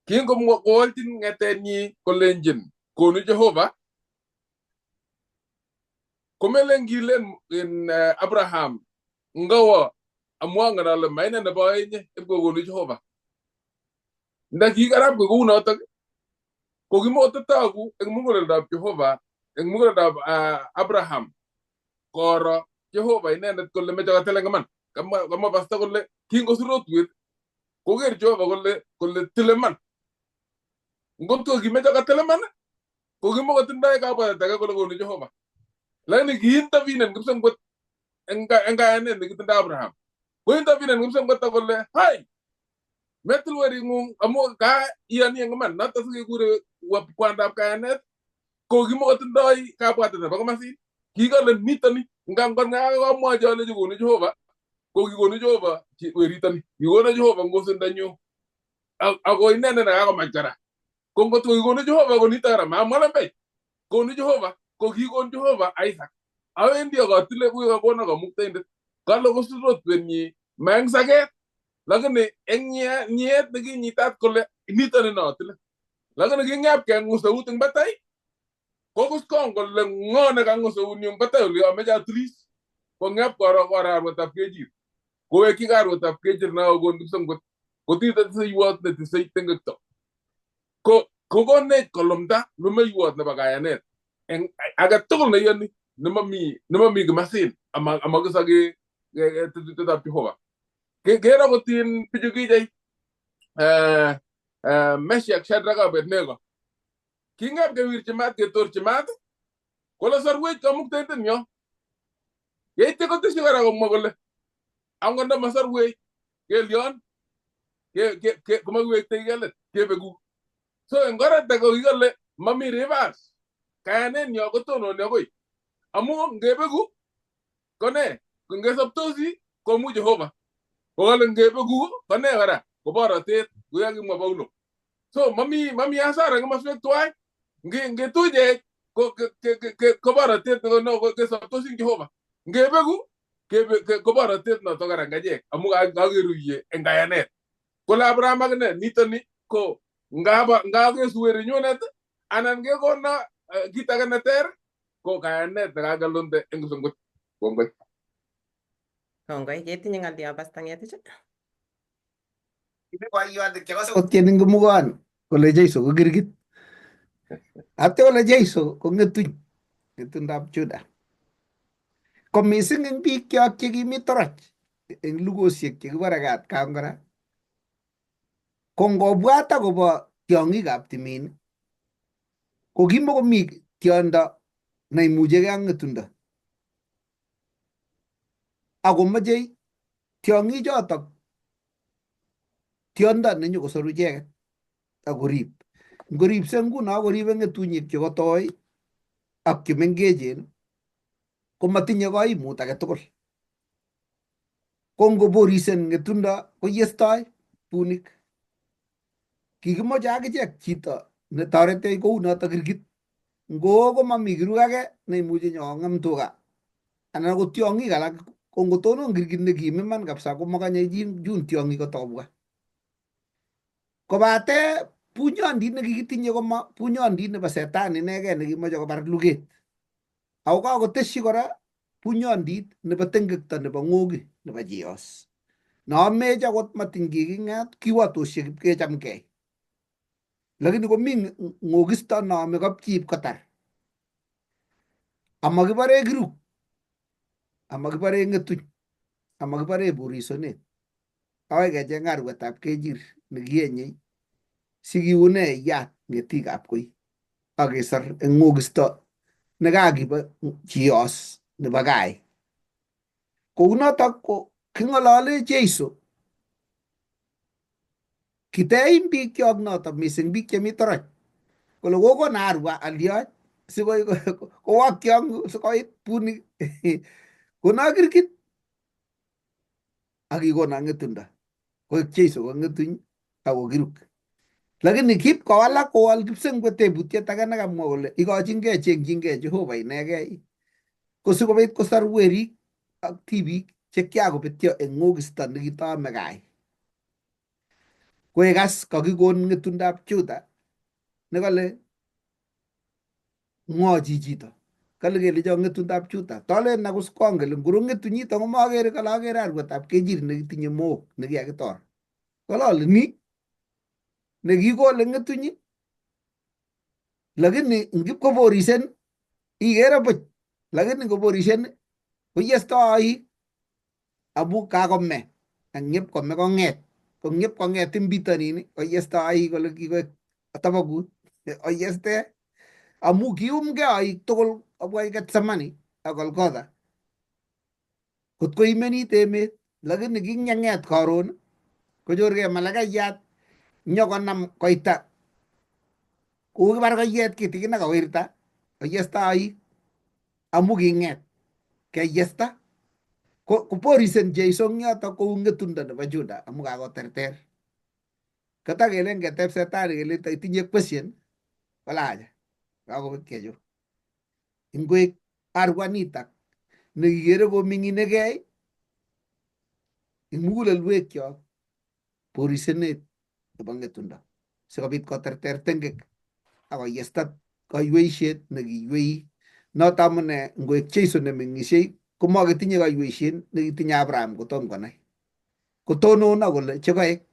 Kingowolchin ng'etenyi kolenjin konu Jehova komelen kilen in Abraham ngawo amwangen ale maine nebo inye ipkokonu Jehova. Nda kikarap kounotok ko kimototoku eng muguleldab Jehova eng muguleldab Abraham koro Jehova inendet kole meche kotil eng iman. Kamwa pastor kole kingosir rotwet koker Jehova kole tile iman. Ngot ko kimeche kotil iman ko kimokotindoi kabwatet age kole konu Jehova. Lakini kiintervenen kipsengwet eng kayanet nekitindoi Abraham. Kointervenen kipsengwet kole hai metil wering'ung amu ka iyoni eng iman noto sikekure kwandab kayanet ko kimokotindoi kabwatet nebo komasin. Kikole nitoni ngangot ngakamwochi alechi konu Jehova ko kikonu Jehova weritoni kikono Jehova ngosindonyu ako inendet nekakomach kora. Ko ngot ko kikonu Jehova ko nito kora mamwa lembech. Konu Jehova ko kikon Jehova Isaac. Awendi akatile kuy kakono kamuktaindet. Kale kosir rotwenyi ma eng saket lakini eng nyet nekinyitat kole nitoni nootile. Lakini king'ep kengus eut eng batai kokuskong kole ng'o nekangus eunyu eng batai oli ameche atilis. Kong'ep koro arwetab kechir. Kowekyi arwetab kechir nekakon kipsengwet kotite tiseiwot netisei tengekto. Ko kokonech kolumda lumeiwot nebo kayanet eng age tugul neiyoni nemomi kimasin amakisake tetutietab Jehova. Ker akot in bichu kichei Meshach, Shadrach, Abednego. King'ep kewirchi maat ketorchi maat kole sorwech kamuktaindenyo. Yeityo kotesyi kora komwa kole angot ndamasorwech kelion komakiwekteikei let kebeku. So eng oret age kokikole mami reverse. Kayanenyo kotononi akoi. Amu ngebeku kone ngesoptosi komu Jehova. Kokale ngebeku kone kora ko borotet kuyo kimwa Paulo. So mami hasara eng komoswek tuwai. Ngetuchech ko borotet kesoptosi eng Jehova. Ngebeku ko borotet noto kora eng achek amu kakeruiye eng kayanet. Kole Abraham akine nitoni ko ngakesu werinyunet anan kekona kit age neter ko kayanet nekakelumde eng kipsengwet. Kongoi.
Kongoi. Ketinye ng'olyo Pastor Ng'etich?
Boiyonik chekose kotien eng kimugon kole Jesu ko kirkit. Atya kole Jesu ko ng'etuny, ng'etundab Juda. Ko mising eng biik kyok chekimi toroch eng lugosiek chekibore atkan kora, ko ngobwat akobo tiong'ikab timin ko kimokomi tiondo neimuchegei ak ng'etundo. Akomochei tiong'ichotok tiondo nenyokosoru icheket akorib. Ngoribse nguno koribe ng'etunyik chekotoi ak chemengechen komatinye kaimut age tugul. Ko ngoborisen ng'etundo koyestoi bunik. Kikimoche akichek chito netoretech kou noto kirkit. Ngoo komami kiruk age neimuchi nyokong'em tuga anan ko tiong'ik alak ko ngotonon kirkit nekim iman kabisa komakanye chun tiong'ik kotobwa. Kobate bunyondit nekikitinye koma bunyondit nebo setani inegei nekimoche kobar luget. Ako kakotesyi kora bunyondit nebo tengekto nebo ng'oki nebo chiyos. Neamech akot matiny kiking'et kiwatoshek ipkechamgei. Lakini komi ng'okisto neame kapchi ipkotar. Amakibore kiruk, amakibore ng'etuny, amakibore borisonet. Akoi kecheng arwetab kechir nekienyei sikiune yat ng'etikab koi ak kesor eng ng'okisto nekakibo chiyos nebo kai. Kounotok ko king'olole Jeiso kiteim bikyok notok mising biik chemi toroch kole kokona arwa alioch sikowokyo sikoit bunik kono kirkit ak kikona ng'etundo koek Jeiso ko ng'etuny ak ko kiruk. Lakini kipkowalak kowol kipsengwet tebutiet age nekamwa kole ikochingei chengchingei Jehova inegei ko sikobit kosor werik ak tibik che kiakobetyo eng ng'okisto nekitoome kai. Koikas kakikon ng'etundab Juda nekale ng'o chichito kale kelecho ng'etundab Juda tolen nakus kongel nguro ng'etunyito komakere kale akere arwetab kechir nekitinye mook nekiakitor kale ale ni nekikole ng'etunyi lakini ngipkoborisen ikere buch lakini ngoborisen koyesto oik amu kakome ak ngip kome kong'et ko ngip kong'et eng bitonin koyesto oik kole kikoek tabakut oyeste amu kiumgei oik tugul kobwa Getsemani ak Golgotha kot koimenit emet lakini kingyang'et karon konyorgei malakaiyat nyokonam koita kokibar koyet kitikin akowirta koyesta oik amu king'et keyesta ko koborisen Jeiso eng yoto kou ng'etundo nebo Juda amu kakoterter katakelen keteb setani kele itinye question kole acha kakobek chechu ingwek arwanitak nekikere koming'inegei eng mugulelwekyok borisenet nebo ng'etundo sikobit koterter tengek ak koyesta kaiweisiet nekiiwei. Noto amune ngoek Jeiso nemeng'isiei komaketinye kaiweisiet nekitinye Abraham kotom konai. Kotonon ak kole chekoek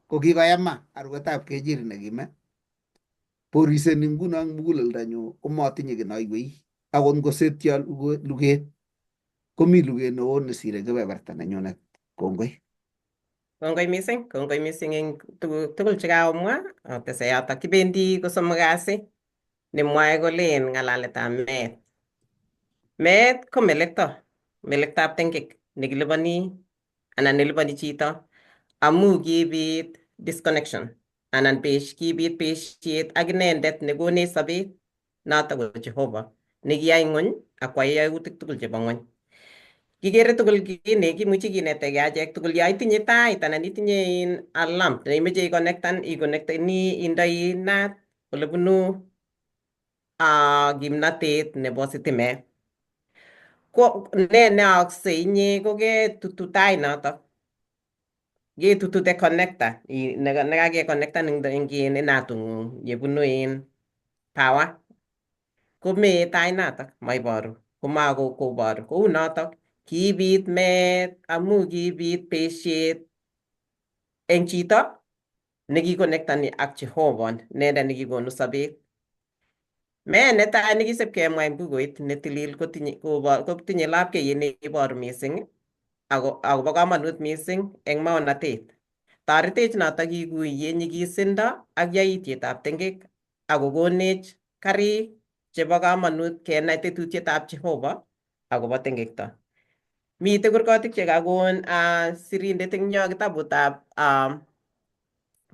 ko kikoyama arwetab kechir nekime. Boriseni nguno eng muguleldonyu komatinye kiy noiwei. Akot ngosetyo luget komi luget neo nesire kebeberta nenyunet. Kongoi.
Kongoi mising eng tuguk tugul chekaomwa. Atese yotok kibendi kosomok kasi nemwoe kolen ng'alaletab meet. Meet ko melekto, melektab tengek nekiliponi anan neliponi chito amu kibit disconnection anan kibit besiet ak inendet nekonech sobet notok ko Jehovah nekiyai ng'wony ak kwai yautik tugul chebo ng'wony. Kikere tugul kini kimuchi kinetegei achek tugul yo itinye tait anan itinye in a lamp neimeche ikonektan ikonekteni indoi naat olebunu kimnatet nebo sitimet. Ko ne neaakse inye koketutu tait notok ketutute connector nekakekonektan eng in inatung'ung yebunu in power komee tait notok maiboru komakoboru kou notok kibit meet amu kibit besiet eng chito nekikonektani ak Jehovah inendet nekikonu sobet. Meet netai nekisip kemwa en bukuit netilil kotinye kotinye lapkeiyet neiboru mising ako akobo komonut mising eng maonatet. Toretech notok kikuiye nyikisindo ak yaityetab tengek ak kokonech karik chebo komonut kenai tetutietab Jehova akobo tengekto. Mitei kurkotik chekakon sirindet eng yo kitabutab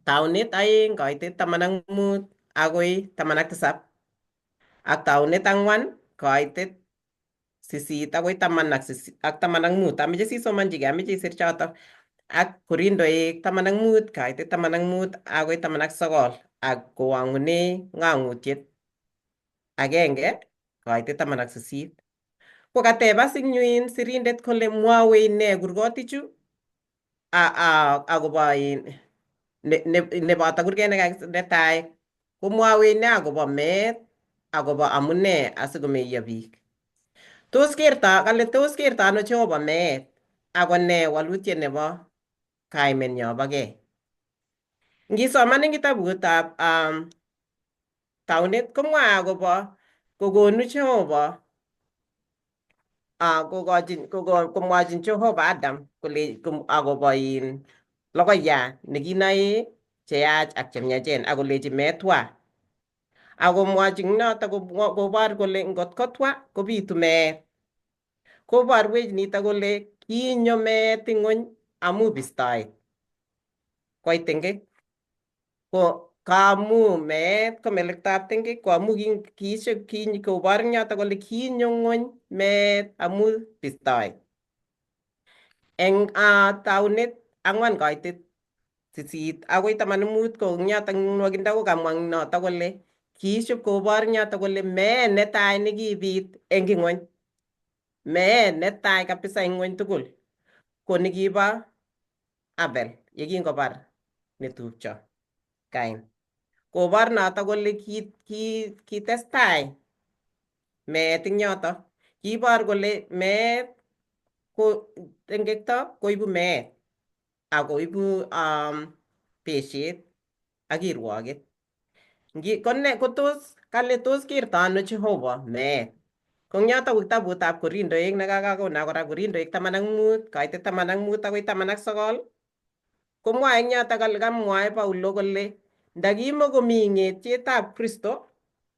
Taunet 2 kaitet 15 akoi 17 ak taunet 4 kaitet 8 akoi 15. Ameche sisomonchigei, ameche isir chotok ak Korindoek 15 kaitet 15 akoi 19 ak kowang'une ng'ang'utiet 1 kaitet 18. Ko katebas ing yuin sirindet kole mwawech nee kurgotichu akobo neboto kurget netai komwawech ne akobo meet akobo amune asikomeiyo biik. Tos kerto kale tos kerto ano Jehova meet ako ne walutiet nebo kaimenyo bo gei. Ngisoman eng kitabutab Taunet komwae akobo kokonu Jehova kokochin komwochin Jehova Adam kole akobo in logoiyat nekinoe cheyach ak chemiachen ak kolechi metwa. Akomwochin notok kobor kole ngot kotwa kobitu meet. Koborwech nitok kole kinyo meet ing'weny amu bistoet. Koit tengek. Ko kaamu meet ko melektab tengek ko amu kobor eng yotok kole kinyo ng'weny meet amu bistoet. Eng taunet 4 kaitet 8 akoi 15 ko eng yotok nwokindo ko kamwa eng notok kole kiisub kobor eng yotok kole meet netai nekibit eng ing'weny. Meet netai kabisa eng ng'weny tugul ko nekibo Abel yekingobar netupcho Kain. Kobor notok kole kitestai meet eng yotok. Kiibor kole meet ko tengekto koibu meet akoibu besiet ak kirwoket. Kone kotos kale tos kerto ano Jehova meet. Ko eng yotok ko kitabutab Korindoek nekakakona kora Korindoek 15 kaitet 15 akoi 19 komwae eng yotok kole kamwae Paulo kole ndakimokomi ng'etietab Kristo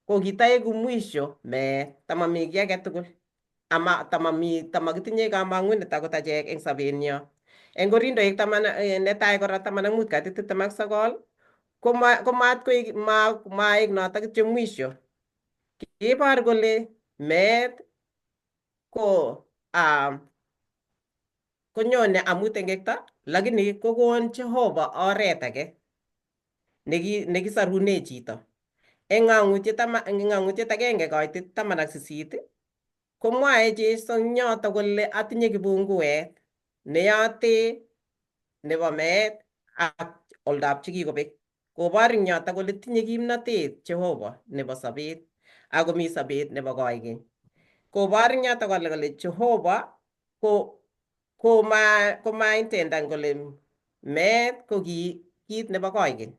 ko kitaeku mwisho meet tamami kiy age tugul ama tamami tamakitinye kamang'unet akot achek eng sobenyo. Eng Korindoek netai kora 15 kaitet 29 komat koik maek notok kityo mwisho. Kiibor kole meet ko konyone amu tengekto lakini kokon Jehova oret age nekisarune chito. Eng ng'ang'utiet 1 kaitet 18 komwae Jesu eng yotok kole atinye kipunguet neyote nebo meet ak oldab chekikobek. Kobor eng yotok kole tinye kimnatet Jehova nebo sobet ak komi sobet nebo koikeny. Kobor eng yotok kole Jehova ko komaintendan kole meet ko kit nebo koikeny.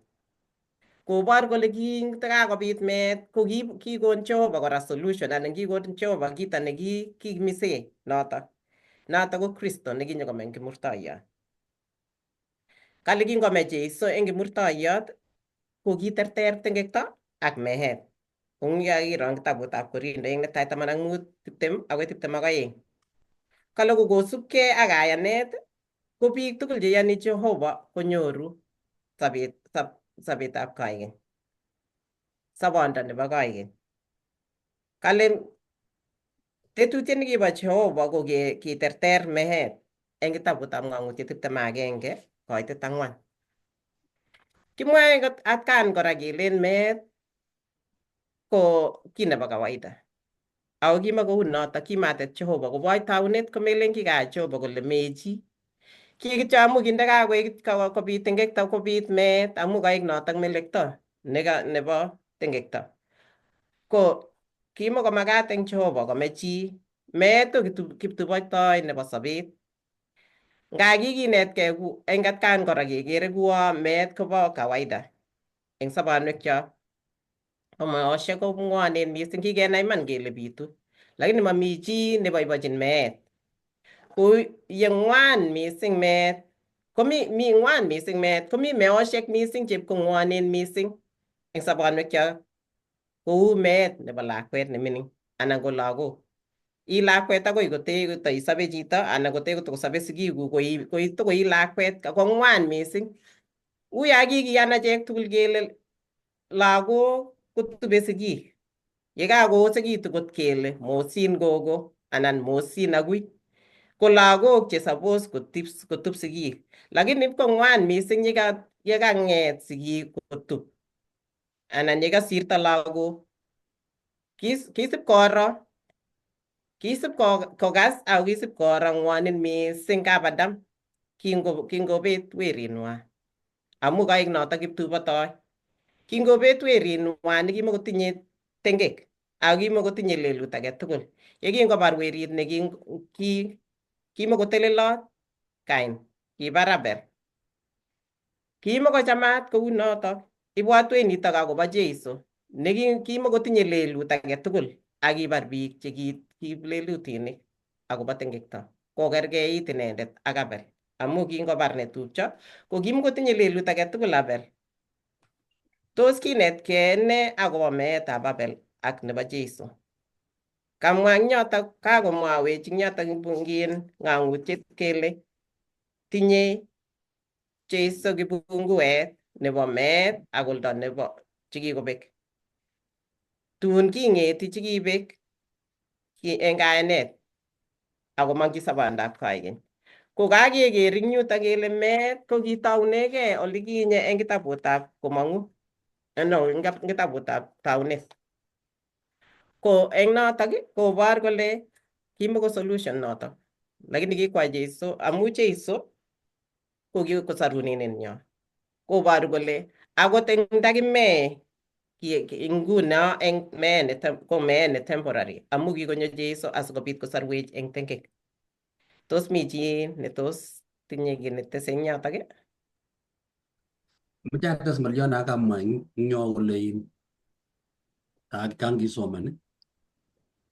Kobor kole kintakakobit meet ko kikon Jehova kora solution anan kikon Jehova kito nekikimise notok. Notok ko Kristo nekinyokomeny kimurtoiyot. Kale kingome Jesu eng kimurtoiyot ko kiterter tengekto ak meet. Kou yekakiro eng kitabutab Korindoek netai 15 20 akoi 22. Kale ko kosubkei ak kayanet ko biik tugul cheyoni Jehova konyoru sobetab koikeny. Sobondo nebo koikeny. Kale tetutiet nekibo Jehova ko kiterter meet eng kitabutab Ng'ang'utiet 21 kaitet 4. Kimwae atkan kora kelen meet ko kiy nebo kawaida. Ako kimakou notok, kimatet Jehova koboch taunet komelen kikayai Jehova kole mee chi. Ki kityo amu kindakakoek kobit tengekto kobit meet amu kaek notok melekto nebo tengekto. Ko kimokomakat eng Jehova kome chi. Meet ko kiptuboitoi nebo sobet. Nga kikinetkei eng atkan kora kekere kuo meet kobo kawaida eng sobonwekyok. Ko meoshek ko ng'wonen mising, kikenai iman kele bitu, lakini mami chi neboibochin meet. Ko ye ng'wan mising meet, komi mi ng'wan mising meet, komi meoshek mising chepkong'wonen mising eng sobonwekyok kou meet nebo lakwet nemining anan ko lagok. I lakwet akoi kote kotoisobe chito anan kote kotokosobe sigikuk koi tokoi lakwet ko ng'wan mising. Uya kikiyan achek tugul kele lagok kotube sigik. Ye kakoyosekitu kot kele mosin gogo anan mosin agui, ko lagok che suppose kotup sigik. Lakini ipkong'wan mising yekang'et sigik kotup anan yekasirto lagok. Kisip koro, kisip kokas ako kisip koro ng'wonin mising kap Adam kingobet werinwa amu kaek notok kiptubotoi. Kingobet werinwa nekimokotinye tengek ako kimokotinye lelut age tugul. Yekingobar werit ne kimokotelelot Kain, kibar Abel. Kimokochamat kou notok. Ibwatwech nitok akobo Jeiso ne kimokotinye lelut age tugul ak kibar biik che kiplelutinik akobo tengekto. Kokerkeit inendet ak Abel amu kingobar netupcho ko kimokotinye lelut age tugul Abel. Tos kinetkei nee akobo meetab Abel ak nebo Jeiso? Kamwa eng yotok, kakomwawech eng yotok ng'ang'utiet kele tinyei Jeiso kipunguet nebo meet ak oldo nebo chekikobek. Tun king'eti chekibek eng kayanet akomong'chi sobondab koikeny. Ko kakeker eng yutok kele meet ko kitounegei olikinye eng kitabutab komong'u, no, eng kitabutab taunet. Ko eng notok kobor kole kimoko solution notok. Lakini kikwa Jeiso amu Jeiso ko kikosaruninenyo. Koboru kole akot eng ndakimee nguno eng meet ko meet ne temporary amu kikonyo Jeiso asikobit kosarwech eng tengek. Tos mi chi netos tinye kiy netese eng yotok?
Amache ates ng'oliot nakamwa eng yo kole kangisoman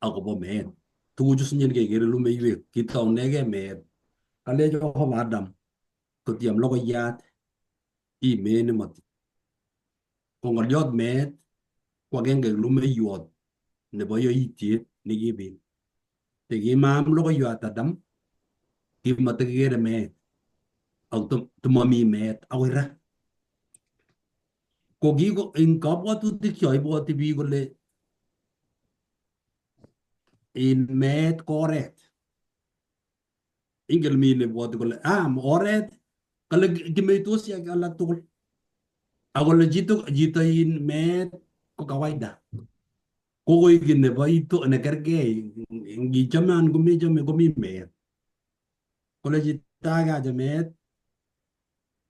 akobo meet. Tuguchu sinyen kekere lumeiwek kitounegei meet. Kalech Jehova Adam kotiam logoiyat imee nemati. Ko ng'oliot meet ko agenge eng lumeiwot nebo yoityet nekibit. Tekimaam logoiyat Adam kimatikikere meet ak tomomi meet akoi ra. Ko kiko eng kabwatutik cho ibwoti biik kole in meet ko oret. Ingen mi nebwoti kole ah oret kale kimeitosi ak alak tugul. Akole chito chito in meet ko kawaida. Kokoik kiy nebo ito nekergei ngichome anan komechome komi meet. Kole chito age ache meet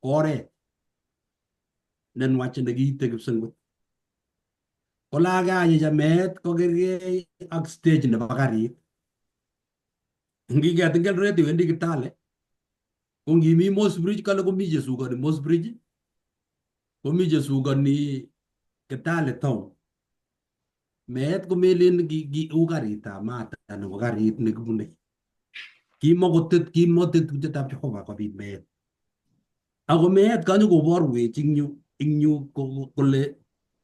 ko oret nenwach nekiite kipsengwet. Kole age achicha meet ko kergei ak stage nebo karit. Nginget eng Eldoret iwendi Kitale ko ngimi Moss Bridge kale komi chesukoni Moss Bridge komi chesukoni Kitale town. Meet komelen u karitab maat anan ko karit nekibune. Kimokotet kimotetutietab Jehova kobit meet. Ako meet kanyokoborwech eng yu eng yu kole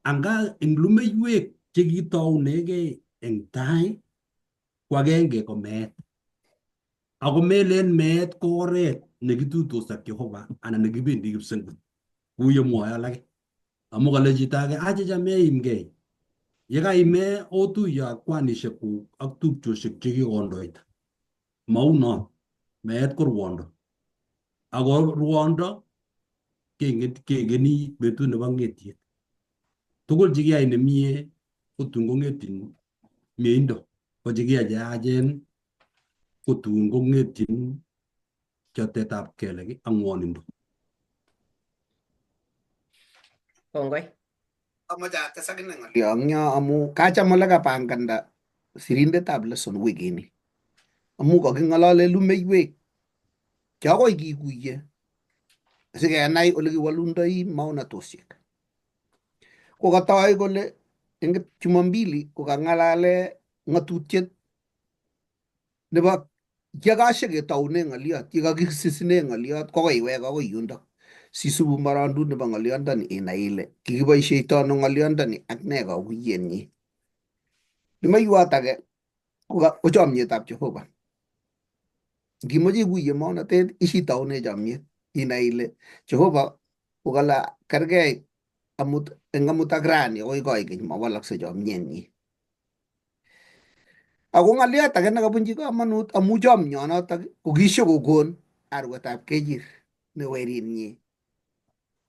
anga eng lumeiwek chekitounegei eng tai ko agenge ko meet. Ako melen meet ko oret nekituitos ak Jehova anan nekibendi kipsengwet kou yemwoe alake. Amu kale chito age achicha meimgei. Yekaime otuiye ak kwanishekuk ak tupchosiek chekikondoita. Mau non. Meet ko ruondo. Ako ruondo kekeni betut nebo ng'etiet. Tugul chekiyai nemie kotun kong'etyin mieindo, ko chekiyai cheyachen kotun kong'etyin chotetab kelek ak ng'wonindo.
Kongoi.
Amache ates akine ng'olyo eng yo amu kacham ole kapanganda sirindetab lesson wikini amu kaking'olole lumeiwek che akoi kikuiye sikenai ole kiwolundoi maonatosiek. Ko katoi kole Eng Jumambili kokang'alale ng'atutiet nebo yekashe ketoune ng'oliot, yekakisisine ng'oliot kokoiwek akoi yundok. Sisubu morondut nebo ng'oliondoni inai ile kikiboisheito ano ng'oliondoni ak nee kaguiyenyi. Nemoiwot age ko chomyetab Jehova. Ngimoche iguiye maonatet ishitoune chomyet inai ile Jehova kokale kergei amut eng amut ak rani akoi koikeny mawalakse chomyenyi. Ako ng'oliot age nekabunchi komonut amu chomyonotok kokishokokon arwetab kechir ne werinyi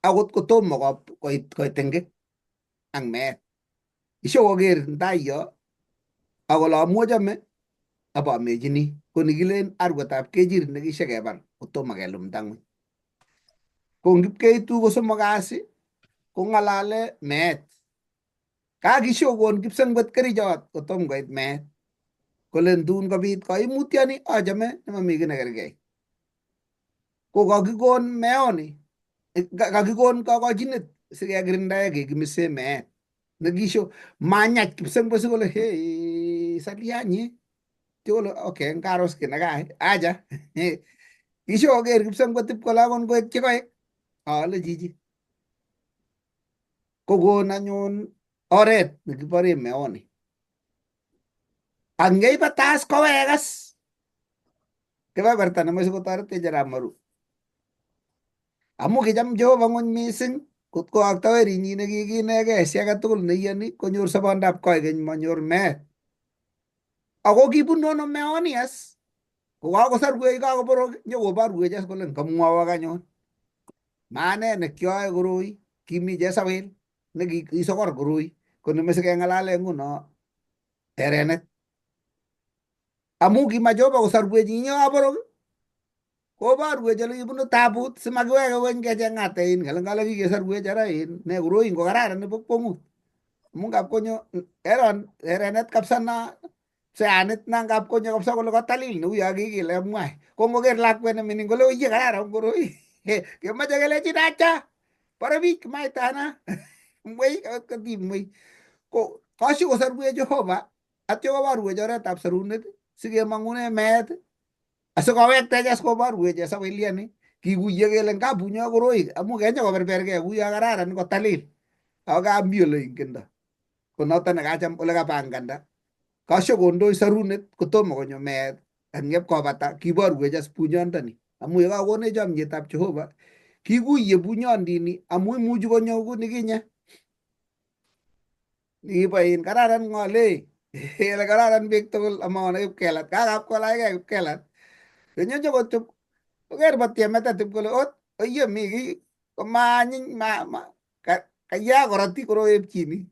akot kotomo koit tengek ak meet. Ishokoker tai yo akole amu achame abamechini ko nikilen arwetab kechir nekishekebar kotomo kelumda ng'weny. Ko ngipkeitu kosomok kasi kong'alale meet. Kakishokon kipsengwet kerichot kotom koit meet. Kole tun kobit koimutyoni achame nemami kiy nekergei. Ko kakikon meoni, kakikon kokochinet sikekirindae kekimise meet. Nekisho manyach kipsengwet sikole hei salianye. Kole okay ngaros kiy nekai acha. Kisho koker kipsengwet ip kole akon koek chekoek. Ale chichi. Kokon anyun oret nekibore meoni. Ak ngeibatas kowekas kebeberta nemoche kotoretech arap Maru. Amu kicham Jehova ng'wony mising kot koyokto werinyi nekikinegei si age tugul neiyoni konyor sobondab koikeny manyor meet. Ako kibunu ano meoni as? Kokakosarwech kakoborok nyokoborwech as kole kamwowok anyun. Maane nekyoe koroi kimi chesawil nekisokor koroi ko nemoche keng'alale nguno terenet. Amu kima Jehova kosarwech inyo kaborok koborwech ole kibunu tabut simakiweke kony kecheng'ate in kale ngale kikesarwech ara in ne koroi ngo kararan nebo kwong'ut. Amu ngap konyo eron erenet kabisa na seanit na ngap konyo kabisa kole kotalil neuyo kikile mwai. Ko ngoker lakwet nemining kole oye kararan koroi. Kemoche kelechin acha bore biik maitana mwei kotimwei. Ko koshi kosarwech Jehova atyo koborwech oretab sarunet sikemong'une meet asikowektech as koborwech esawiliani kikuye kele ngabunyo koroi amu kenyo koberbergei kuyo kararan kotalil ako kami ole ingendo ko noton nekacham ole kapanganda kasho kondoi sarunet kotomo konyo meet ak kobata kiborwech as bunyondoni amu yekakonech chomyetab Jehova kikuye bunyondini amu imuchi konyo kunikinye nikibo in kararan ng'ole ele kararan biik tugul amaone kipkelat kakap kolachkei kipkelat konyo kotup koker batiemetet ip kole ot oye mi kiy komaanyiny ma ma kaya korotik koroeb chini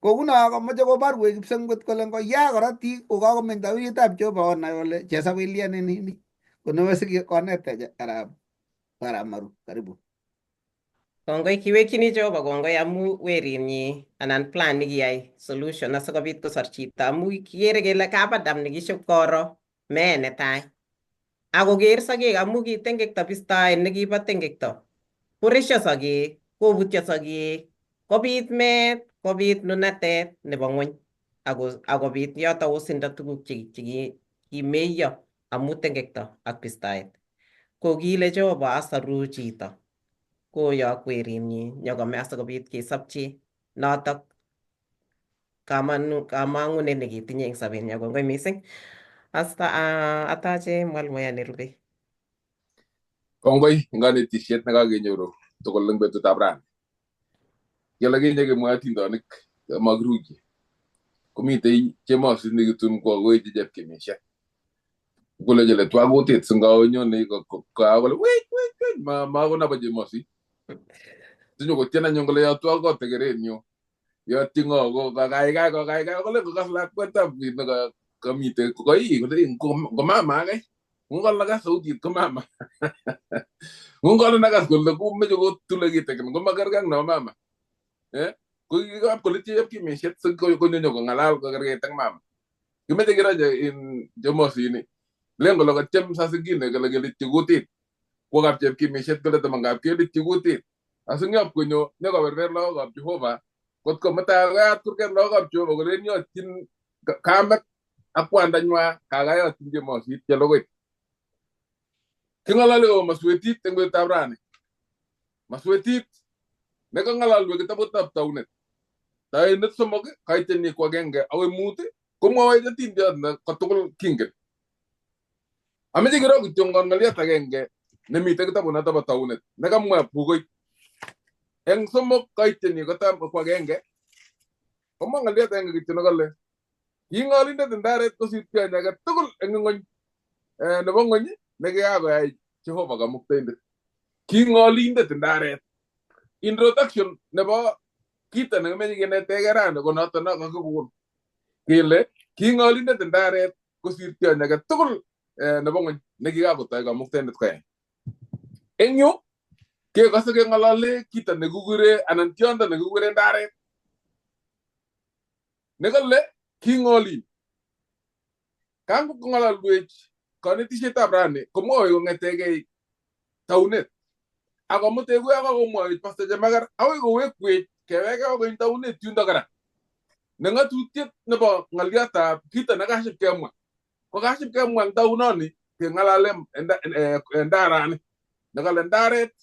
kokuno komoche koborwech kipsengwet kole ngoya korotik kokakomeny tawiritab Jehova onai kole chesawilian nini konewe sikonetech arap arap Maru karibu.
Kongoi kiwekchini Jehova kongoi amu werinyi anan plan nekiyai solution asikobit kosor chito amu kikere kele kabadam nekiship koro meet netai akoker sokek amu ki tengekto bistoet nekibo tengekto koresyo sokek kobutyo sokek kobit meet kobit nunatet nebo ng'weny ako akobit yoto osindo tuguk chekimeiyo amu tengekto ak bistoet ko kile Jehova asoru chito koyok werinyi nyokome asikobit kesopchi notok kamang'unet nekitinye eng sobenyo. Kongoi mising. Asta atache mwalimuya nerube.
Kongoi eng konetisiet nekakenyoru tugul eng betutab rani. Kele kinye kemwoe atindonik makiruchi komitei chemosit nekitun kwo koechi chepkemisiek. Kole chele twa kutit singawonyone kole wait wait wait makonabo chemosit. Sinyokotien anyun kole yotwo kot tekerenyu. Yotyi ng'o ko kokaikai kokaikai kole kokas lakwetab nekamitei koi kole ko mama kai. Ngongolo nakas sautit ko mama. Ngongolo nakas kole komeche kotule kitikin komakerkei ak no mama. Ko kikap kole chepkemisiet sikonyo kong'alal kokerkeit ak mama. Kimeche kiro in chemosini. Len kole katyem saa zingine kole kelityi kutit. Kwo kap chepkemisiet kole tamangap kelityi kutit. Asingap konyo nyokoberber lagokab Jehova Kotko mutai koyat kurget lagokab Jehova kolen yotyin kamet ak kwandanywa kakayotyin chemosit chelugui. King'ololi akobo maswetit eng betutab rani. Maswetit nekang'ololwech kitabutab Taunet. Taunet 3 kaitenyi ko 1 akoi 5 komwowech atindiot ne kotugul kingen. Ameche kiro kityongon ng'oliot agenge nemiten kitabut noto bo Taunet nekamwa bukuit eng 3 kaitenyi kotam ko 1 komwa ng'oliot agenge kityo nekale king'olindet ndaret kosir tiony age tugul eng ng'ony nebo ng'ony nekikakoyai Jehova Kamuktaindet. King'olindet ndaret. Introduction nebo kito nekimeche kenetegei rani ko noto no kakikon kele king'olindet ndaret kosir tiony age tugul nebo ng'ony nekikakotoi Kamuktaindet koyai. Eng yu kekose keng'olole kito nekikure anan tiondo nekikure ndaret nekale king'olin. Kangong'ololwech kanetisietab rani komwowech kong'etegei taunet akomutech kuyo kakomwowech Pastor Chemakar akoi kowekwech keweke akoi taunet yundo kora. Ne ng'atutiet nebo ng'oliotab kito nekaship kemwa. Ko kaship kemwa eng taunoni keng'alale ndarani nekale ndaret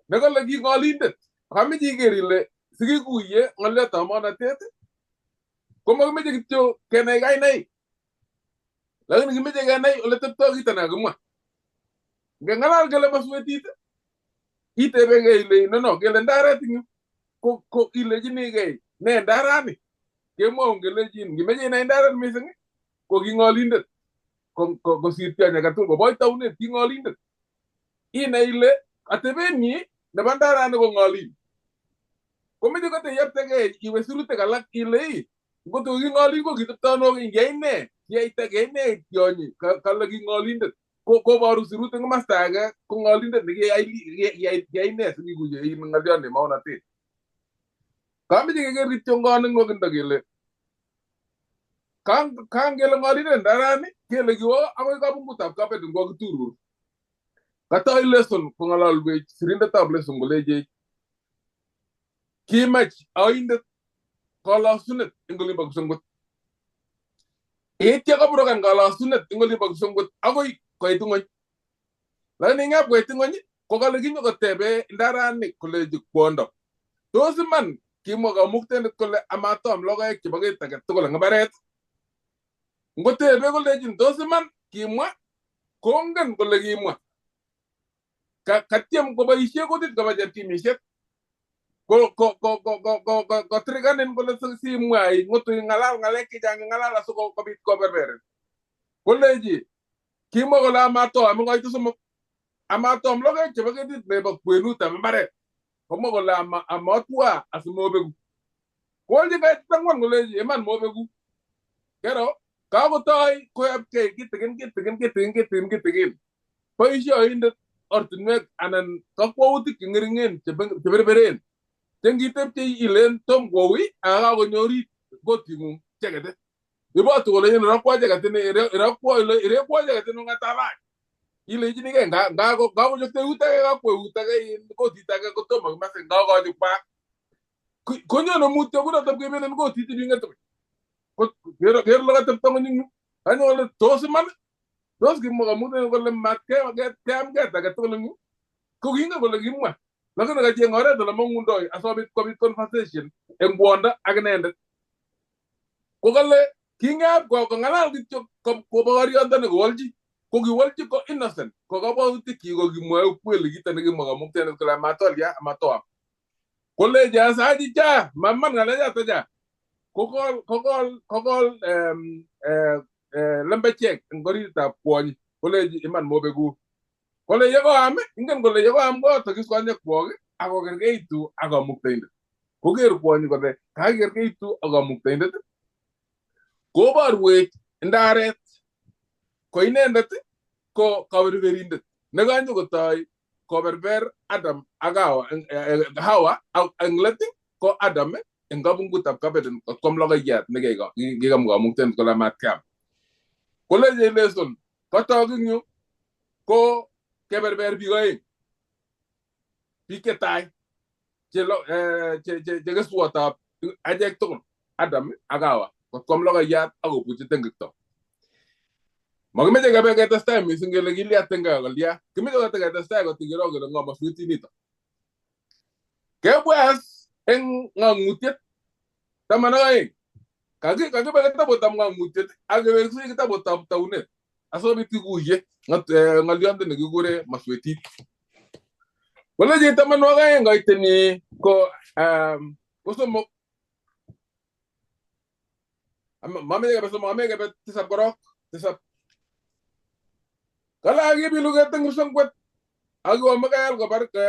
nekale king'olindet. Akameche iker ile sikikuye ng'oliotab maonatet komakimeche kityo kenai kainaik lakini kimeche kenai ole teptoi kito nekakimwa. Ngeng'alal kele maswetit itebekei ile nono kele ndaret eng yu ko ilechinigei ne ndarani kemwoun kelechin ngimeche inai ndaret missing ko king'olindet kosir tiony age tugul koboch taunet king'olindet. Inai ile atebenyi nebo ndarani ko ng'olin. Komeche koteyeptegei iwe sirutik alak ile ngot ko king'olin ko kitepto ano kiyai ne kiyaita kiyai ne tionyi kale king'olindet koboru sirutik komasta age ko ng'olindet nekiyai ne sikikuye ng'oliot ne maonatet. Kameche keker kityongon eng nwokindo kele kang kele ng'olindet ndarani kele kiwo akoi kabungutab Kabedin kwo kiturur. Katoi lesson kong'ololwech sirindetab lesson kolechech kimach oindet kolosunet eng olimbo Kipsongot. Yeityo koburukan kolosunet eng olimbo Kipsongot akoi koit ng'ony. Lakini ngap koit ng'ony ko kale kinyokotebe ndarani kolechi kwondo. Tos iman kimwa Kamuktaindet kole amatoam logoek chebo ket age tugul eng mbaret. Ngotebe kolechin tos iman kimwa kongen kole kimwa. Katyem koboisie kutit koba cheptimisiet. Ko triggernen kole simwa ngoto ng'alal ng'alek chechang ng'alal asikobit koberberin. Kolechi kimwa kole amatoam eng koito 3 amatoam logoek chebo ketit nebo kwenutab mbaret. Komwa kole amatwa asimobeku. Kowolchi kaitit 4 kolechi iman mobeku. Kero kakotoi koyapkei kitikin kitikin kitikin kitikin kitikin. Boisie oindet ortinwek anan kakwautik cheng'eringen cheberberen. Chengitepchei ilen tom koui ak kakonyorit koting'ung cheketit. Ibotu kole irekwo cheketini irekwo cheketini ng'atalach. Ilechinigei ngakochokto eut age kakwo eut age kotit age kotomo kimase ngakochi kwak. Konyone mutyo kunoto kebelen kotit ibing'etu. Ker ole katepto ng'ony eng yu. Kanyo kole tos iman tos kimwa Kamuktaindet kole matkeam ket age tugul eng yu. Ko kingen kole kimwa. Lakini kacheng oret ole mong'undoi asikobit kobit conversation eng kwondo ak inendet. Ko kale kingap kong'alal kityo kobokoriondo kowolchi. Ko kiwolchi ko innocent. Ko kabwatutikchik ko kimwoe ukweli kito nekimwa Kamuktaindet kole amatolya amatoam. Kolechi asachi cha maman ng'alechoto cha. Kokol lembechek eng oritab kwonyi kolechi iman mobeku. Kole yekoam ingen kole yekoam kotokis konyekwok akokerkeitu ak Kamuktaindet. Koker kwonyi kole kakikerkeitu ak Kamuktaindet koborwech ndaret ko inendet ko kaberberindet nekanyokotoi koberber Adam ak Hawa eng let ko Adam eng kabungutab Kabedin koam logoiyat nekikamwa Kamuktaindet kole matkeam. Kolechi lesson kotok eng yu ko keberber biik 2 biik chetai. che keswotab achek tugul Adam ak Hawa kotkwam logoiyat ak kobuchi tengekto. Makimeche kebe ketestai missing kele kilya tengek kolya. Kimeche kote ketestai kotikiro kele ng'o maswetit nito. Kebwas eng ng'ang'utiet 12. Kakibe kitabutab ng'ang'utiet ak keweksei kitabutab taunet asikobit kikuye ng'olionde nekikure maswetit. Kole chi 12 koiteni ko 3. Mameche kebe 3, ameche kebe 7 korok, 7. Kale akibi luget eng kipsengwet ak kiwo Mikael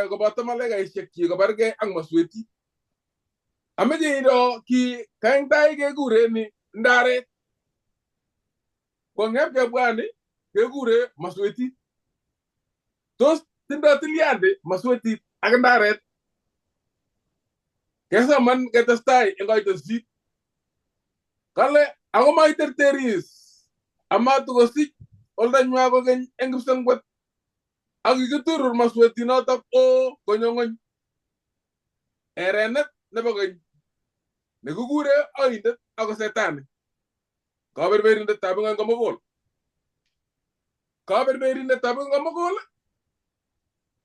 koboto malaikaisiekchik kobargei ak maswetit. Ameche iro ki kaeng tai kekureni ndaret. Kong'et kebwani kekure maswetit. Tos tindo tilyandi maswetit ak ndaret. Kesoman ketestai eng koito 8. Kale ako maiterteris amatukosich oldanywa kokeny eng kipsengwet ak kikiturur maswetinotok oo konyo ng'ony. Erenet nebo keny nekikure oindet ako setani kaberberindetab ing'ony komugul. Kaberberindetab ing'ony komugul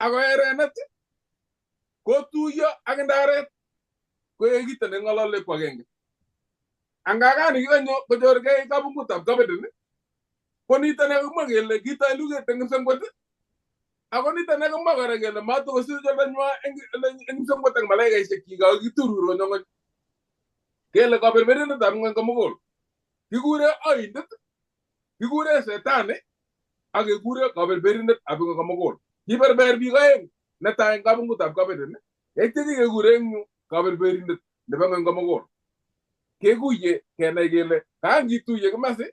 ako erenet kotuiyo ak ndaret koek kito neng'olole ko agenge. Angakani kikonyo kochorgei kabungutab kabeden ko nito nekakimwa kele kitoi luget eng kipsengwet ako nito nekakimwa kora kele matokosich oldanywa eng kipsengwet eng malaikaisiekchik ako kiturur konyo ng'ony. Kele kaberberindetab ng'ony komugul. Kikure oindet, kikure setani ak kekure kaberberindetab ng'ony komugul. Kiberber biik oeng netai eng kabungutab kabeden yeityo kekure eng yu kaberberindet nebo ng'ony komugul. Kekuye kenai kele kangituye komasi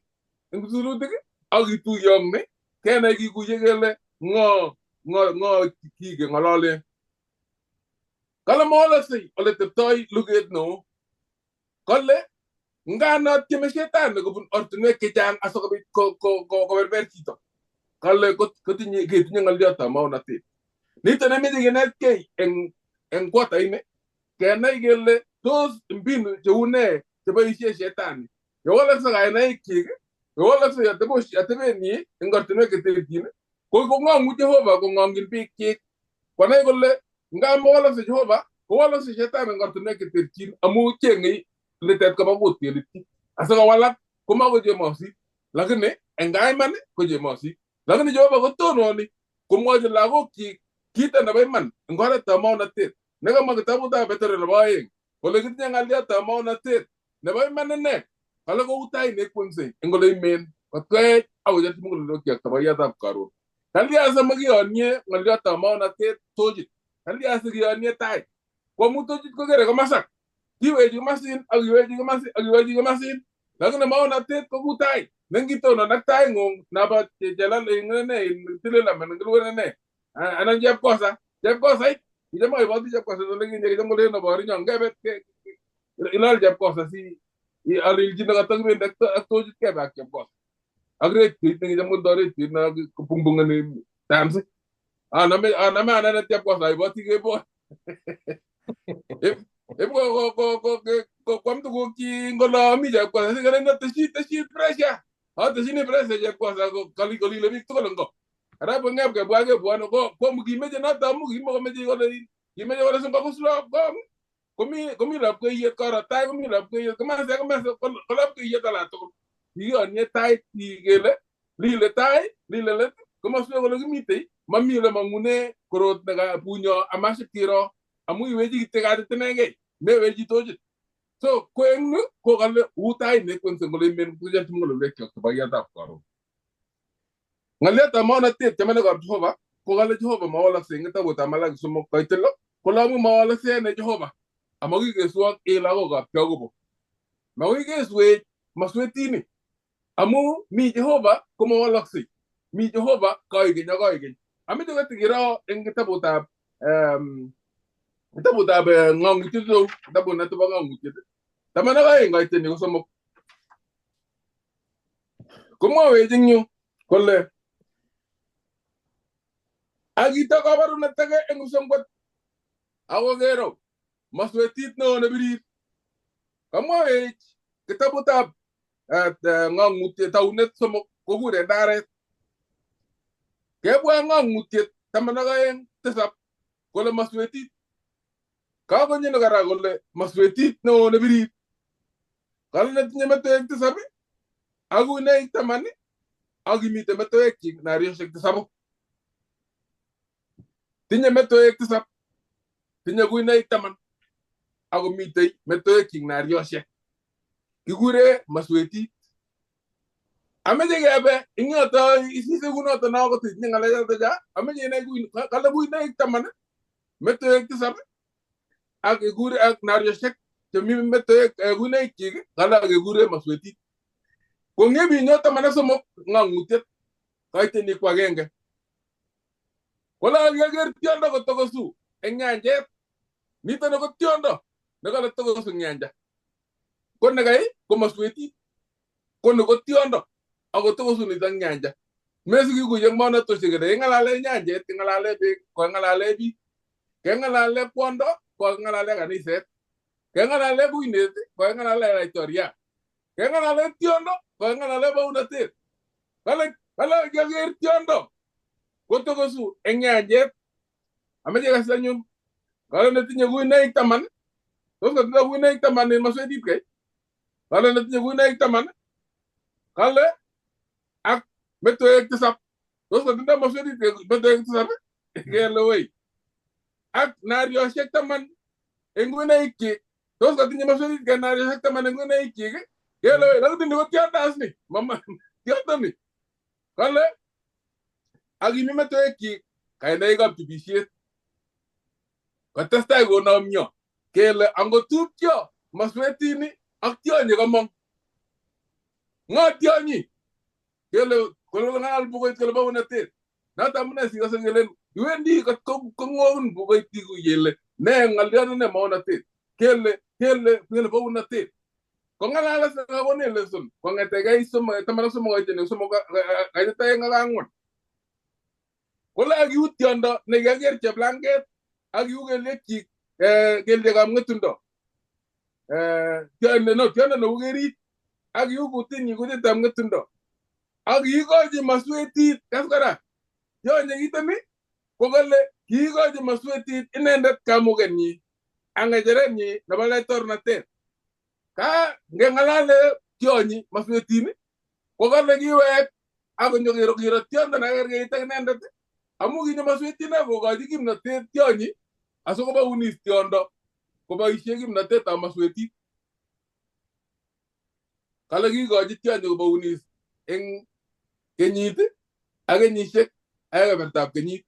eng kipsurutik ak kituye ak ni kenai kikuye kele ng'o ng'o kikeng'olole. Kale mawalaksei ole teptoi luget neo. Kale ngano tieme shetani kobun ortinwek chechang asikobit koberber chito. Kale kotinye ketinye ng'oliotab maonatet. Nito nemeche kinetkei eng kwataini kenai kele tos mbinu cheu nee cheboisie shetani. Yewalakse kainaikyik, yewalakse atebenyi eng ortinwek cheterchin ko kong'ong'u Jehova kong'ong'in biikchik. Konai kole nga mawalakse Jehova kowalakse shetani eng ortinwek cheterchin amu cheng'ei litet koba kut kelityi. Asikowalak komako chemosit lakini eng kaiman ko chemosit. Lakini Jehova kotononi komwochin lagokyik kito nebo iman eng oretab maonatet. Nekamwa kitabutab Petero nebo 2 kole kitinye ng'oliotab maonatet nebo iman ine. Kale kou tai nekwengsei eng ole imen kotkoech ak kocherchi mugulelwekyok taboiyatab karon. Kalya asimokiyonye ng'oliotab maonatet tochit. Kalya asikiyonye tai. Ko amu tochit kokere komasak. Kiwechi komasin ak iwechi komasin ak iwechi komasin. Lakini maonatet ko ku tai. Nengitonon ak tai ng'ung nabo chelal eng ne tilil anan kiluwen ne anan chepkosa. Chepkosait kicham aiboti chepkosa ole kinye kicham kolen oborinyon ngebet ilal chepkosa si alilchi nekatakibendi ak tochit kebe ak chepkosa. Ak retioit nekicham kondoi retioit na kobungbungoni tamsi. Aname anendet chepkosa aiboti kemboi. Ip ko kwam tugukchik ngolo mi chepkosa sikelen teshi pressure. Ateshini pressure chepkosa kolile biik tugul eng ko. Arap ng'ep kebwa kebwone ko kimeche noto amu kimokomeche kole kimeche kole singokus kong komi lapkeiyet koro tai komi lapkeiyet komase ko lapkeiyet alak tugul. Kikiyonye tai kele lile tai lile let komoswek ole kimitei mami ole mang'une korot nekapunyo amaship kiro amu iwechi kityo katit inegei mewechi tochit. So ko eng yu ko kale uu tai nekwense kole imen kocherchi mugulelwekyok taboiyatab karon. Ng'oliotab maonatet chamanikab Jehova ko kale Jehova mawalaksei eng kitabutab Malaki 3 koite 6 kole amu mawalaksei ane Jehova amakikeswok en lagokab Yakobo. Makoi maswetini amu mi Jehova komawalaksei. Mi Jehova koikeny ak koikeny. Ameche kotikiro eng kitabutab ng'ang'utiet kitabut neto bo ng'ang'utiet 12 koite ni ko 3. Komwowech eng yu kole akito kabarunet age eng kipsengwet ako kero Maswetit neo nebirir. Kamwawech kitabutab ng'ang'utiet taunet 3 kokure ndaret. Kebwa ng'ang'utiet 12:7 kole maswetit. Kakonyo kora kole maswetit neo nebirir. Kale netinye metoek 7 ak kuinoik 10 ak kimite metoekyik nariosiek 7. Tinye metoek 7, tinye kuinoik 10 ak komitei metoekyik nariosiek. Kikure maswetit. Ameche kebe ing yoto isise kunoto no kot itinye ng'alechoto cha ameche inai kale kuinoik 10 metoek 7 ak kikure ak nariosiek chemi metoek kuinoikyik kale ak kikure maswetit. Kong'ebinyo 13 ng'ang'utiet kaiteni ko agenge. Kole keker tiondo kotokosu eng nyanjet. Nito ne ko tiondo nekale tokosu eng nyanja. Ko nekai ko maswetit. Ko ne ko tiondo ako tokosu nito eng nyanja. Mesikikuye maonatoshek kele ing'alale nyanjet, ing'alale beek, ko ng'alale biik. Keng'alale kwondo, ko ng'alale kaniset. Keng'alale kuinet, ko ng'alale laitoriat. Keng'alale tiondo, ko ng'alale baunatet. Kale kale kiaker tiondo kotokosu eng nyanjet. Ameche kas anyun. Kale netinye kuinoik 10, tos katindo kuinoik 10 en maswetit kai? Kale netinye kuinoik 10, kale ak metoek 7. Tos katindo maswetit metoek 7? Kele wei. Ak nariosiek 10 eng kuinoikyik. Tos katinye maswetit kai nariosiek 10 eng kuinoikyik? Kele wei. Lakini ko tiondo as ni. Mama tiondo ni. Kale ak kimi metoekyik kainaikab chubisiet. Kotestai konomyo kele angotupcho maswetini ak tionyi komong. Ng'o tionyi? Kele kole ng'alal bukuit kole baunatet. Noto amune sikose kelen iwendi kot kong'oun bukuit kele ne ng'olyon ne maunatet. Kele kele kele baunatet. Kong'alal kakonech lesson kong'etegei 13 koiteni 3 kaitet 2 ak 4. Kole akiu tiondo nekiaker cheplanget ak iu kelyekchik kelyekab ng'etundo. No tiondo neu kerit ak iu kutinyi kutitab ng'etundo. Ak kiikochi maswetit kas kora. Tionyi kitoni ko kole kiikochi maswetit inendet kamukenyi ak ng'echerenyi nebo laitornatet. Ka ngeng'alale tionyi maswetini ko kole kiwek ak konyo kiro tiondo nekerkeit ak inendet amu kinyo maswetit kokochi kimnotet tionyi asikobaunis tiondo koboisie kimnotetab maswetit. Kale kikochi tionyi kobaunis eng kenyit ak kenyisiek ak kebebertab kenyit.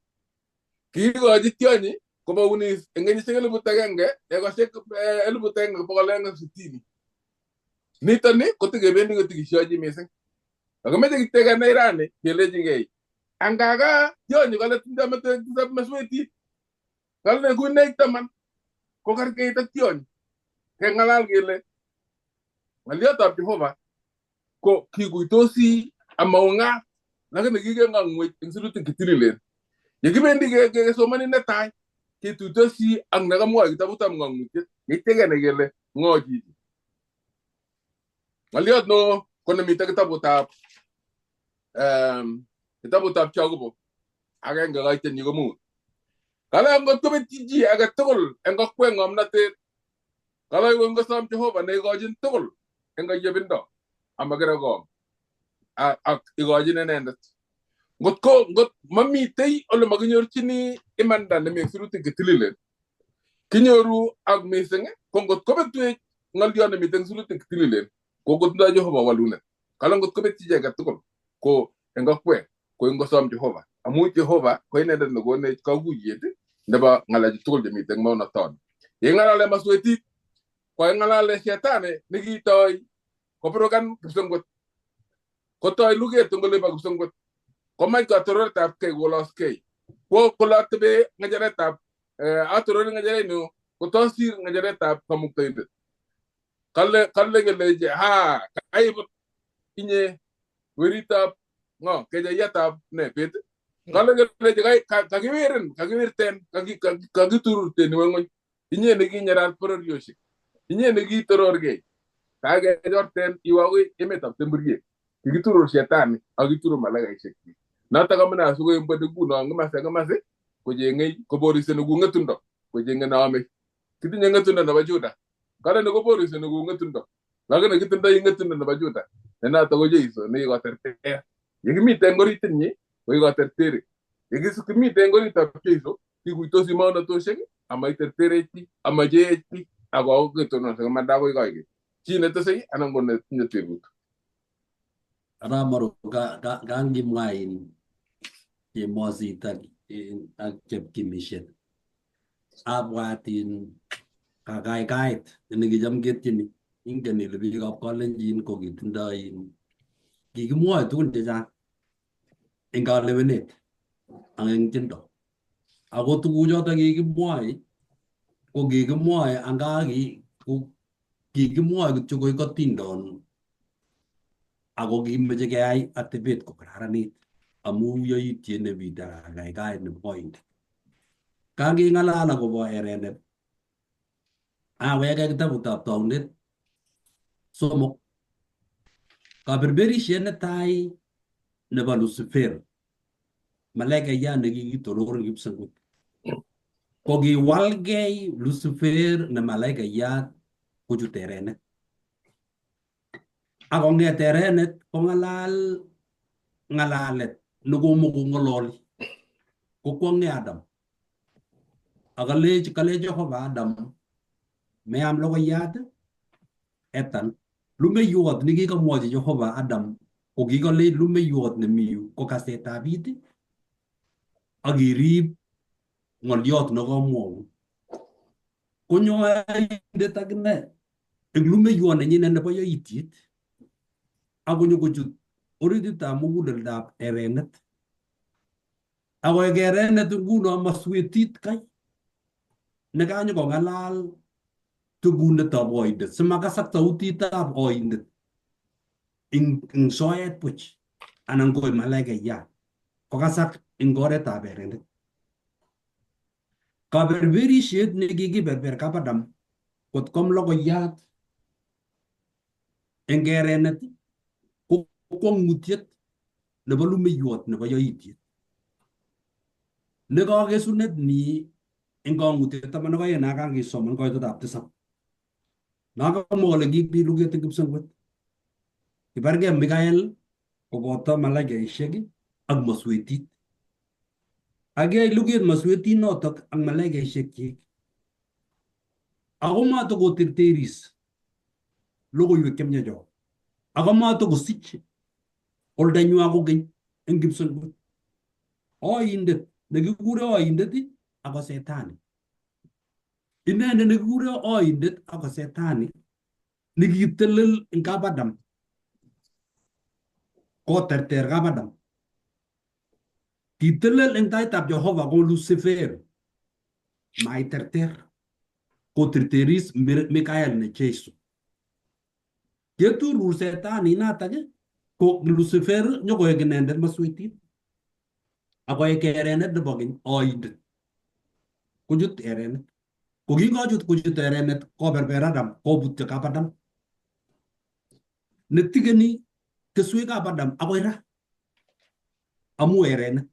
Kikochi tionyi kobaunis eng kenyisiek 1000 ekosiek 1260. Niton ni kotikebendi kotikisyochi mising. Akomeche kityo kenai rani kelechigei angaka tionyi kale tindo metoek 7 maswetit kale kuinoik 10 kokerkeit ak tionyi. Keng'alal kele ng'olyotab Jehova ko kikuitosi amaung'at lakini kikeng'ong'wech eng sirutik chetililen. Yekibendi kesomoni netai ketuitosi ak nekamwoe kitabutab ng'ang'utiet yeityo kenai kele ng'o chichi. Ng'olyot neo ko nemiten kitabutab kitabutab Jakobo 1 kaitenyi ko 5. Kale angot kobetyi chi age tugul eng kokweng ng'omnotet kale ngosom Jehova neikochin tugul eng koyebindo amakerekong ak ikochin inendet. Ngot mamitei ole makinyorchini imanda nemi eng sirutik chetililen kinyoru ak mising ko ngot kobetwech ng'olyon nemiten sirutik chetililen ko kotindoi Jehova walunet. Kale ngot kobetyi chi age tugul ko eng kokweng ko ingosom Jehova amu Jehova ko inendet nekonech kakuyet nebo ng'alechu tugul chemiten maunatoni. Yeng'alale maswetit ko ng'alale shetani nekitoi koborokan kipsengwet. Kotoi luget eng olibo kipsengwet. Komach katororetabkei koloskei. Ko kole atebe ng'echeretab atorori ng'echerenyu kotosir ng'echeretab kamuktaindet. Kale kelechi ha kaibut inye weritab ng'o kecheyetab ne bet. Kale kelechi kakiwirin kakiwirten kakitururten iwe ng'weny. Inye nekinyerat bororioshek, inye nekitororgei, kakechorten iwe akoi emetab temburyek. Kikiturur shetani ak kiturur malakaishekyik. Notok amune asikoimbwoni nguno komasi ak komasi kocheng'ei koboriseni ku ng'etundo kocheng'e neomei. Kitinye ng'etundo nebo Juda. Kale ni koboriseni ku ng'etundo. Lakini kitindoi ng'etundo nebo Juda ne notok ko Jeiso nekikoterter. Yekimiten oritinyi ko kikoterteri. Yekimiten eng oritab Jeiso kikuitosi maonatoshek amaiterterech biik, amacheech biik ako ketononse komanda akoi koikeny. Chi netesei anan ko netinye tebut.
Arap Maru kangimwa in chemosit ak ak chepkimishet abwat in kakaikaet nekicham ketyeni ingen ile biikab kalenjin ko kitindoi in kikimwoe tugun chechang eng kalewenet ak eng tiendo ako tuguchoto kikimwoe ko kikimwoe anga kikimwoe kityo koik atindon ako kimeche keyai atebet kokararanit amu yoityet nebite kakaikaet nebo koindet. Kanging'alal akobo erenet aweke kitabutab taunet 3. Kaberberisiet netai nebo Lucifer, malaikayat nekikitoror eng kipsengwet. Ko kiwalgei Lucifer ne malaikayat kochut erenet. Ak kong'et erenet kong'alal ng'alalet nekomokong'ololi. Kokwong'e Adam. Ak kalech Jehova Adam, meam logoiyat etan. Lumeiwot nekikamwochi Jehova Adam ko kikalech lumeiwot nemi yu ko kasetab it ak irib ng'oliot nekamwoun. Konyo oindet akine eng lumeiwot nenyinet nebo yoityet akonyo kochut orititab muguleldab erenet. Akoek erenet nguno maswetit kai nekanyo kong'alal tugunetab oindet simakasak sautitab oindet eng soet buch anan ko malaikayat kokasak eng oretab erenet. Kaberberisiet nekikiberber Kabadam kot kwam logoiyat eng erenet ko kwong'utiet nebo lumeiwot nebo yoityet. Nekakesunet ni eng kang'utiet 12 nakangesoman koitetab 7. Nakamwa kole kibit luget eng kipsengwet. Kibargei Mikael koboto malaikaishek ak maswetit. Ak yai luget maswetit notok ak malaikaishekyik. Ako matakoterteris logoiwek chemyacho. Ako matakosich oldanywa kokeny eng kipsengwet. Oindet nekikure oindet ako setani. Inendet nekikure oindet ako setani nekitelel eng kabadam koterter kabadam. Kitelel eng taitab Jehova ko Lucifer maiterter koterteris Mikael ne Jesu. Keturur setani natak ko Lucifer nyokoek inendet maswetit akoek erenet nebo keny oindet. Kochut erenet. Ko kingochut kochut erenet koberber Adam kobutyo kap Adam. Netikeni keswekab Adam akoi ra amu erenet.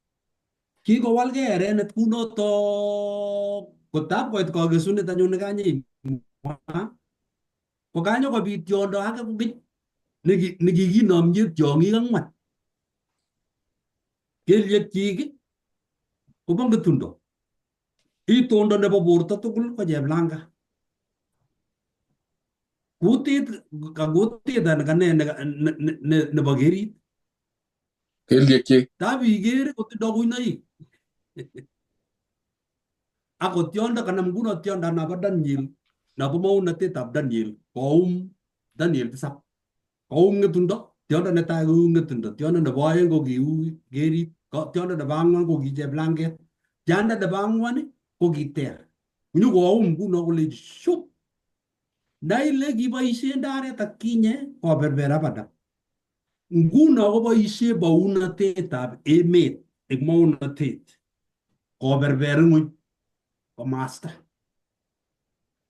Kikowalgei erenet kunotok kotab koit kakesunet anyun nekanyimwa ko kanyokobit tiondo age kokeny nekikinomchi tiong'ik ang'wan. Kelyekyik kobo ng'etundo. Itondo nebo borto tugul ko cheplanga. Kutit ka kutit anan kane nebo kerit.
Kelyekyik.
Tab iker kotindo kuinoik. Ako tiondo kanam nguno tiondo nabo Daniel nabo maunotetab Daniel koum Daniel 7. Koum ng'etundo, tiondo netai kou ng'etundo, tiondo nebo aeng ko kiu kerit, tiondo nebo ang'wan ko ki cheplanget, tiondo nebo ang'wan ko kiter. Nyokoum nguno kolechi shup. Nda ile kiboisien ndaret atkinye koberber abada. Nguno koboisie bounotetab emet eng maunotet koberber ng'weny komasta.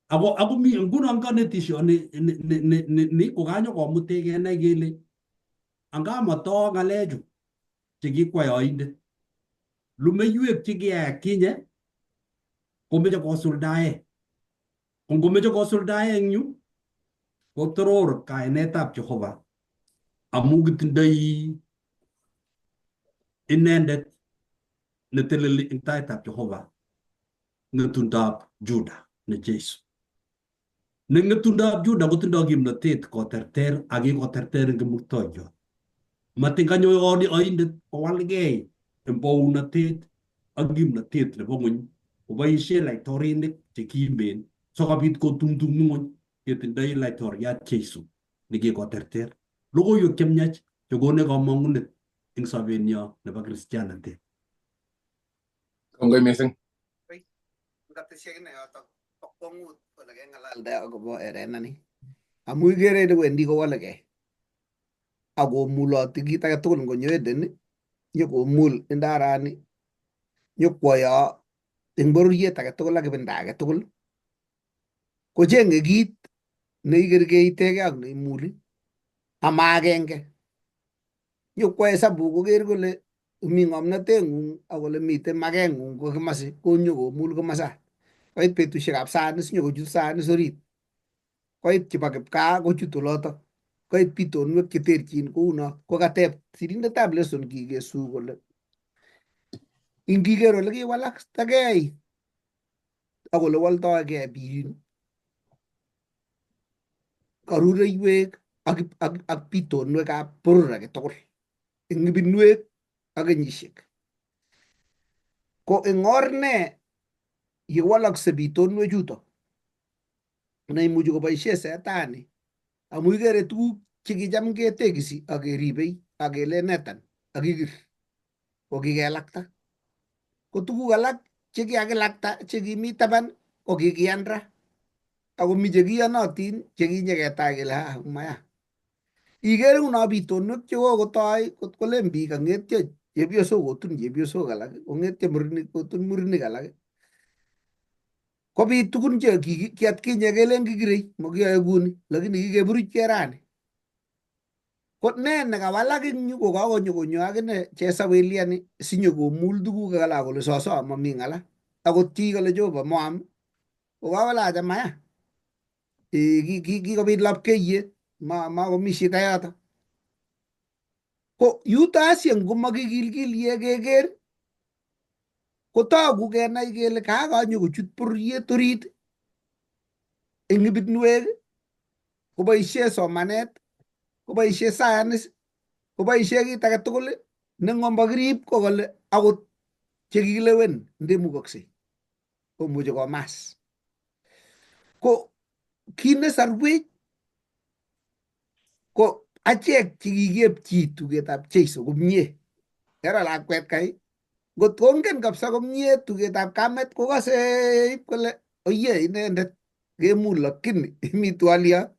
Ako mi nguno konetishoni ni kokanyokomutech kenai kele anga matoo ng'alechu chekikwai oindet. Lumeiwek chekiyai kinye komeche kosuldae. Ko ngomeche kosuldae eng yu kotoror kainetab Jehova amu kitindoi inendet neteleli eng taitab Jehova ng'etundab Juda ne Jesu. Ne ng'etundab Juda kotindoi kimnotet koterter ak kikoterter eng Kimurtoiyot. Matin kanyo oindet kowalgei eng bounatet ak kimnotet nebo ng'ony koboisie laitorinik chekimen sikobit kotumtum ng'ony ketindoi laitoriat Jesu nekikoterter. Logoiwek chemiach chekonech komong'unet eng sobenyo nebo kristianatet.
Kongoi missing.
Ngatesyi akine yotok bo kwong'ut ole keng'alalde akobo erenani. Amu ikere ile wendi kowalekei akomuloti kit age tugul ngonyo Eden nyokomul indarani nyokwoyo eng bororiet age tugul ak ibinda age tugul kocheng'e kit neikerkeitegei ak neimuli ama agenge. Nyokwo hesabu koker kole mi ng'omnoteng'ung ak ole mitei makeng'ung ko komasi konyokomul komasa. Koit betusiekab science nyokochut science orit. Koit chebo kipkaa kochut olotok. Koit bitonwek cheterchin kouno. Ko kateb sirindetab lesson kikesu kole ingiker ole kiwalaktagei ak ole woldoigei biik karureiwek ak bitonwekab boror age tugul eng ibinwek ak kenyisiek. Ko eng or ne yewalakse bitonwechuto neimuchi koboisie setani amu ikere tuguk chekicham ketekisi ak keribei ak kelen netan ak kikir ko kikelakta. Ko tuguk alak chekikakilakta chekimi taban ko kikiyan ra. Ako mi chekiyonotin chekinyeketai kele ha maya. Ikere nguno bitonwek chekokotoi kot kolen biik kang'etyo chepyosok kotun chepyosok alak, kong'etyo murenik kotun murenik alak. Kobit tugun che ki atkinye kelen kikirei mokiyoe kuni lakini kikeburuchkei rani. Ko ne nekawalak eng yu ko kakonyo konyo akine chesawiliani sinyokomul tuguk alak kole soso mami ng'ala. Akot chi kole Jehova moam ko kakole acha maya. Kikobit lapkeiyet makomi shida yoto. Ko yuto asye ngomakikilkilye keker kotoku kenai kele kakonyo kochut bororiet orit eng ibinwek koboisie somanet koboisie science koboisie kit age tugul ne ngomakirib ko kole akot chekikilewen ndemukoksei komuchi komas. Ko kit nesarwech ko achek chekikiepchi tugetab Jeiso komie. Kero lakwet kai ngot kongen kabisa komie tugetab kamet kokase ip kole oye inendet kemul lakini mi twoliot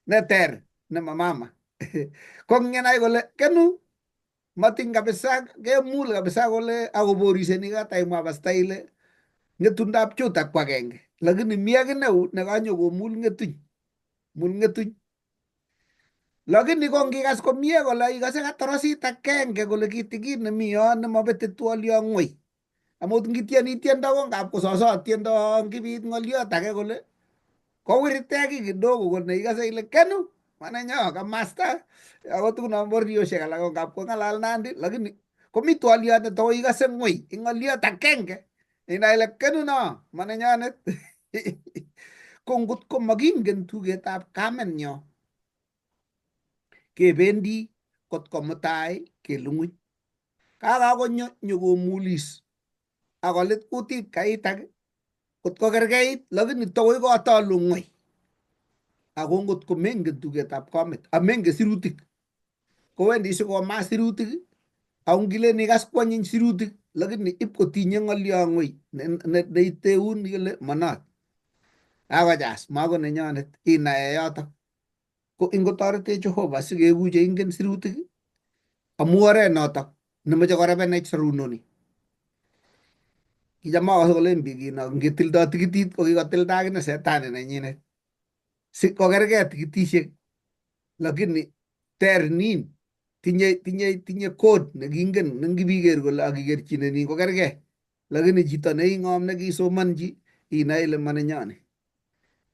neter nema mama. Kongenai kole kenu mating kabisa kemul kabisa kole akoboriseni kataimwa pasta ile ng'etundab Juda ko agenge lakini mi akine nekanyo komul ng'etuny mul ng'etuny lakini ko ngikas komie kole ikase katorosit agenge kole kitikin nemi yon nemabete twoliot ng'weny amot ngitieni tiendo ko ngap kososo tiendo ngibit ng'oliot age kole kowirte kiy kidogo kole ikase ile kenu manenyo kamasta ako tugun bororiosiek alak ko ngap kong'alal Nandi lakini komi twoliot ne to ikase ng'weny ing ng'oliot agenge inai ile kenu no manenyonet. Ko ngot ko makingen tugetab kamenyo kebendi kot ko mutai kelunguny. Kakakonyo nyokomulis akolit kutit kaitak kot ko kerkeit lakini tokoi kotolu ng'weny. Ako ngot ko mengen tugetab kamet amengen sirutik kowendi sikomas sirutik ako ngilen ikas kwanyiny sirutik lakini ip kotinye ng'olyo ng'weny neiteun kele manot. Kakojas mako nenyonet inae yotok. Ko ingotoretech Jehova sikeku cheingen sirutik amu oret notok nemoche korebenech sorunoni. Kicham akose kolen biik in ngetildo tikitit ko kikotilda akine setani nenyinet. Si kokergei tikitishek lakini ter nin tinye code nekingen nengibiker kole akikerchine nin kokergei. Lakini chito neing'om nekisomonchi inae ile manenyoni.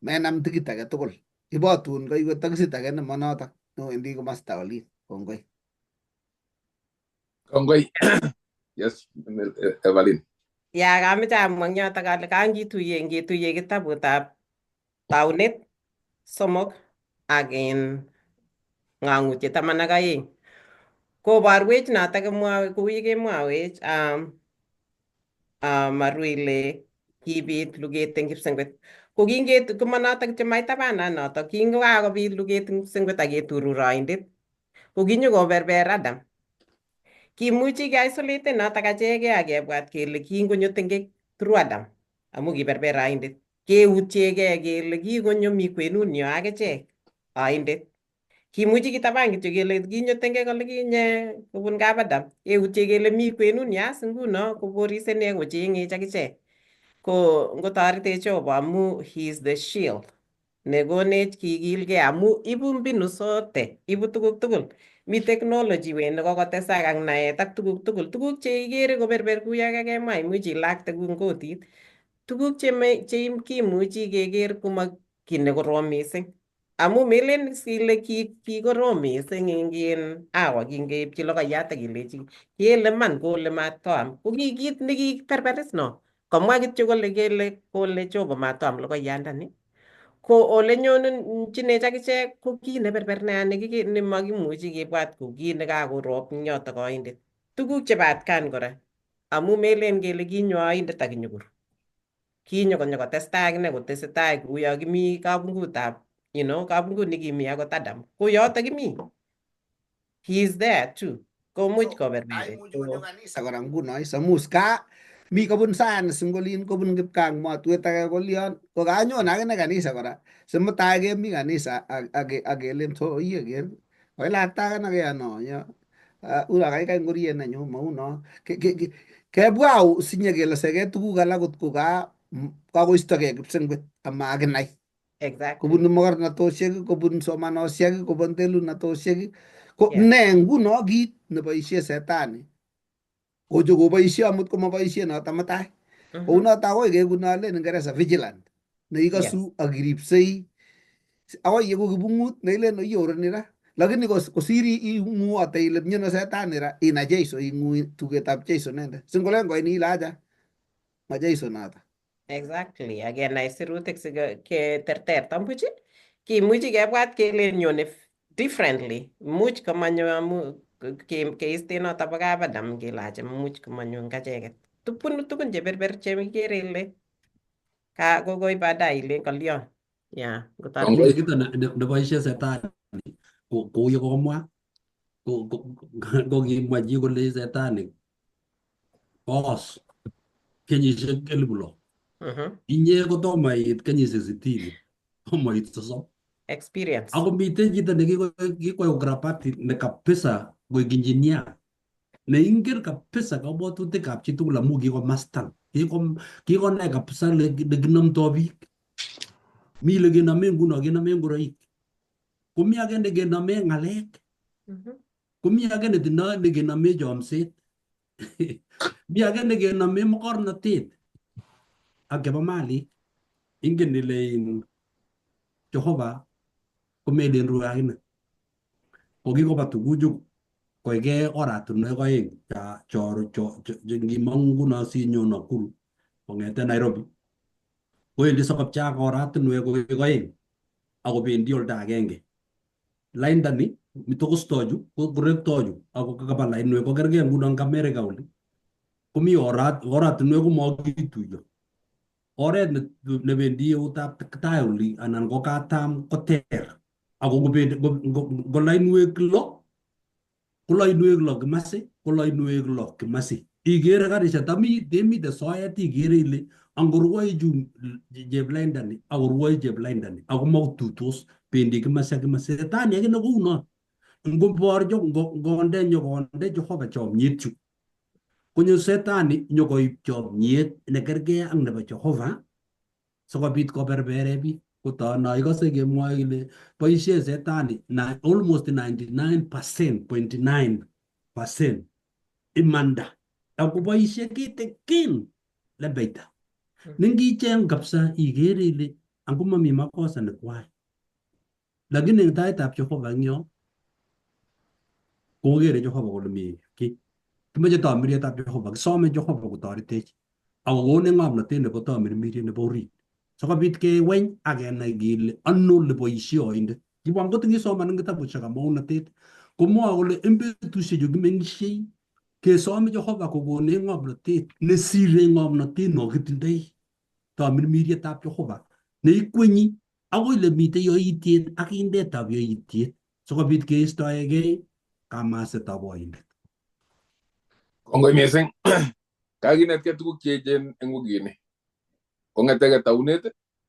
Menam tikit age tugul. Ibotun kaiwe takisit age nemonotok newendi komasta olin. Kongoi.
Kongoi. Yes, Evelyn.
Ya kameche amwa eng yotok ale kangituye ngetuye kitabutab taunet 3 ak in ng'ang'utiet 12 koborwech notok kimwoe kou yekemwowech Maru ile kibit luget eng kipsengwet. Ko kinget komonotok kityo maitabana notok kingokakobit luget eng kipsengwet ak keturur oindet ko kinyokoberber Adam. Kimuchi keisoleten notok achekee ak kebwat kele kingonyo tengek through Adam amu kiberber oindet. Keutiekee kele kikonyo mi kwenunyo akichek oindet. Kimuchi kitaban kityo kele kinyo tengek olikinye kobun kap Adam. Keutie kele mi kwenunyo as nguno koboris ine kocheng'ech akichek. Ko ngotoretech Jehova amu he is the shield nekonech kikilgei amu ibu mbinu sote, ibu tuguk tugul. Mi technology we nekokotesak ak naet ak tuguk tugul. Tuguk cheikere koberber kuyo kakemwa imuch ilakte kung kotit. Tuguk che kimuchi keker koma kiy nekorom mising. Amu melen is ile kikorom mising eng in Hawa kingeipchi logoiyat ak kelechi kele man kole matkoam. Ko ki kit nekiperper is no. Komwa kityo kole kele kole Jehova matkoam logoiyandani. Ko ole nyonchinech akichek ko kit neperper nea nemakimuchi kebwat ko kit nekakorop eng yotok oindet. Tuguk chebo atkan kora. Amu melen kele kinyo oindet ak kinyokoru. Kinyo konyokotestai akine kotesetai kouyo kimi kabungutab kabungut nekimi akot Adam. Ko yotok kimi. He is there too. Komuch koberberech.
Kaimuch konyo kanisa kora nguno is amu ka mi kobun science eng olin kobun kipkaa eng mwatwet age kolion ko kanyon akine kanisa kora simutai kemi kanisa ak kelen to iye ker koilakta akine keyano yo ura kaikai ngoriet nenyu mauno kebwa au sinye keleseke tuguk alak kotko ka kakoistogei kipsengwet ama akinai. Kobun mogornatosiek, kobun somanosiek, kobun telunatosiek. Ko ne nguno kit neboisie setani kocho koboisie amut komaboisie noto mutai. Kounoto akoi kekuno alen Ingeresa vigilant neikosu ak iripsei akoi yeku kibungut neilen iyoroni ra lakini kosir ing'uote ile miono setani ra inai Jeiso ing'ui tugetab Jeiso inendet singolen koini ile acha ma Jeiso noto.
Exactly. Ak kenai sirutik si keterter tambuch kimuchi kebwat kele nyone differently. Much komanyo amu keisten noto bo kap Adam kele acha much komanyo eng acheket. Tupunu tugun cheberber chekikere ile ka kokoi baadaye ile kolion. Yeah,
Kongoi.
Kito neboisie setani kou ye komwa ko kimwa chi kole setani koos kenyisiek 6,000. Inye kotomo iit kenyisiek 60, tomo iit 30.
Experience.
Ako miten chito nekikwai ukarabati ne kabisa koik engineer neingen kabisa kabwatutikab chitugul amu kikomastan kikonai kabisa lekinomtoi biik. Mi lekenome nguno kenome ngoroik, komi age nekenome ng'alek, komi age netindoi nekenome chomset, mi age nekenome mokornotet ak chebo malik. Ingen ile in Jehova komelen rue akine. Ko kikoba tuguchu koige oratinwek oeng cho ngimong'u nguno sinyo Nakuru kong'eten Nairobi kowendi sikopcheak oratinwek koik oeng akobendi oldo agenge. Lainda ni mitokostochu korektochu ako kaba lainwek kokergei nguno eng America oli komi oratinwek komokituiyo. Oret nebendi eutab tai oli anan ko katam koter ako ngobendi ngo lainwek 6 ko lainwek 6 kimasi ko lainwek 6 kimasi. Ikere karishek tami temite soet ikere ile angorwoichu cheplaindani akorwoi cheplaindani ako makutuitos bendi kimasi ak kimasi. Setani akine kounon ngoborcho ngonde nyokonde Jehova chomiet chu Konyo setani nyokoib chomyet nekergei ak nebo Jehova sikobit koberbere biik. Koto no ikose kemwoe kele boishe setani na almost 99% 0.9% imanda akoboishe kitikin lembeita. Nengicheng kabisa ikere ile angomomi makosa nekwai. Lakini eng taitab Jehova eng yo kokere Jehova kole mi kiy. Kimoche tomirietab Jehova, kisome Jehova kotoretech ak kokonech ng'omnotet nebo tomirmiriet nebo orit sikobit keweny ak kenai kele ano ole boisie oindet. Kibwa ngot ngisoman eng kitabushekab maonatet komwoe kole eng betusiechu kimeng'ishei kesome Jehova kokonech ng'omnotet nesire ng'omnotet nokitindoi tomirmirietab Jehova neikwenyi akoi lemitei yoityet ak indetab yoityet sikobit keistoegei kamasetab oindet.
Kongoi mising. Kakinetkei tuguk cheechen eng wikini. Kong'etegei taunet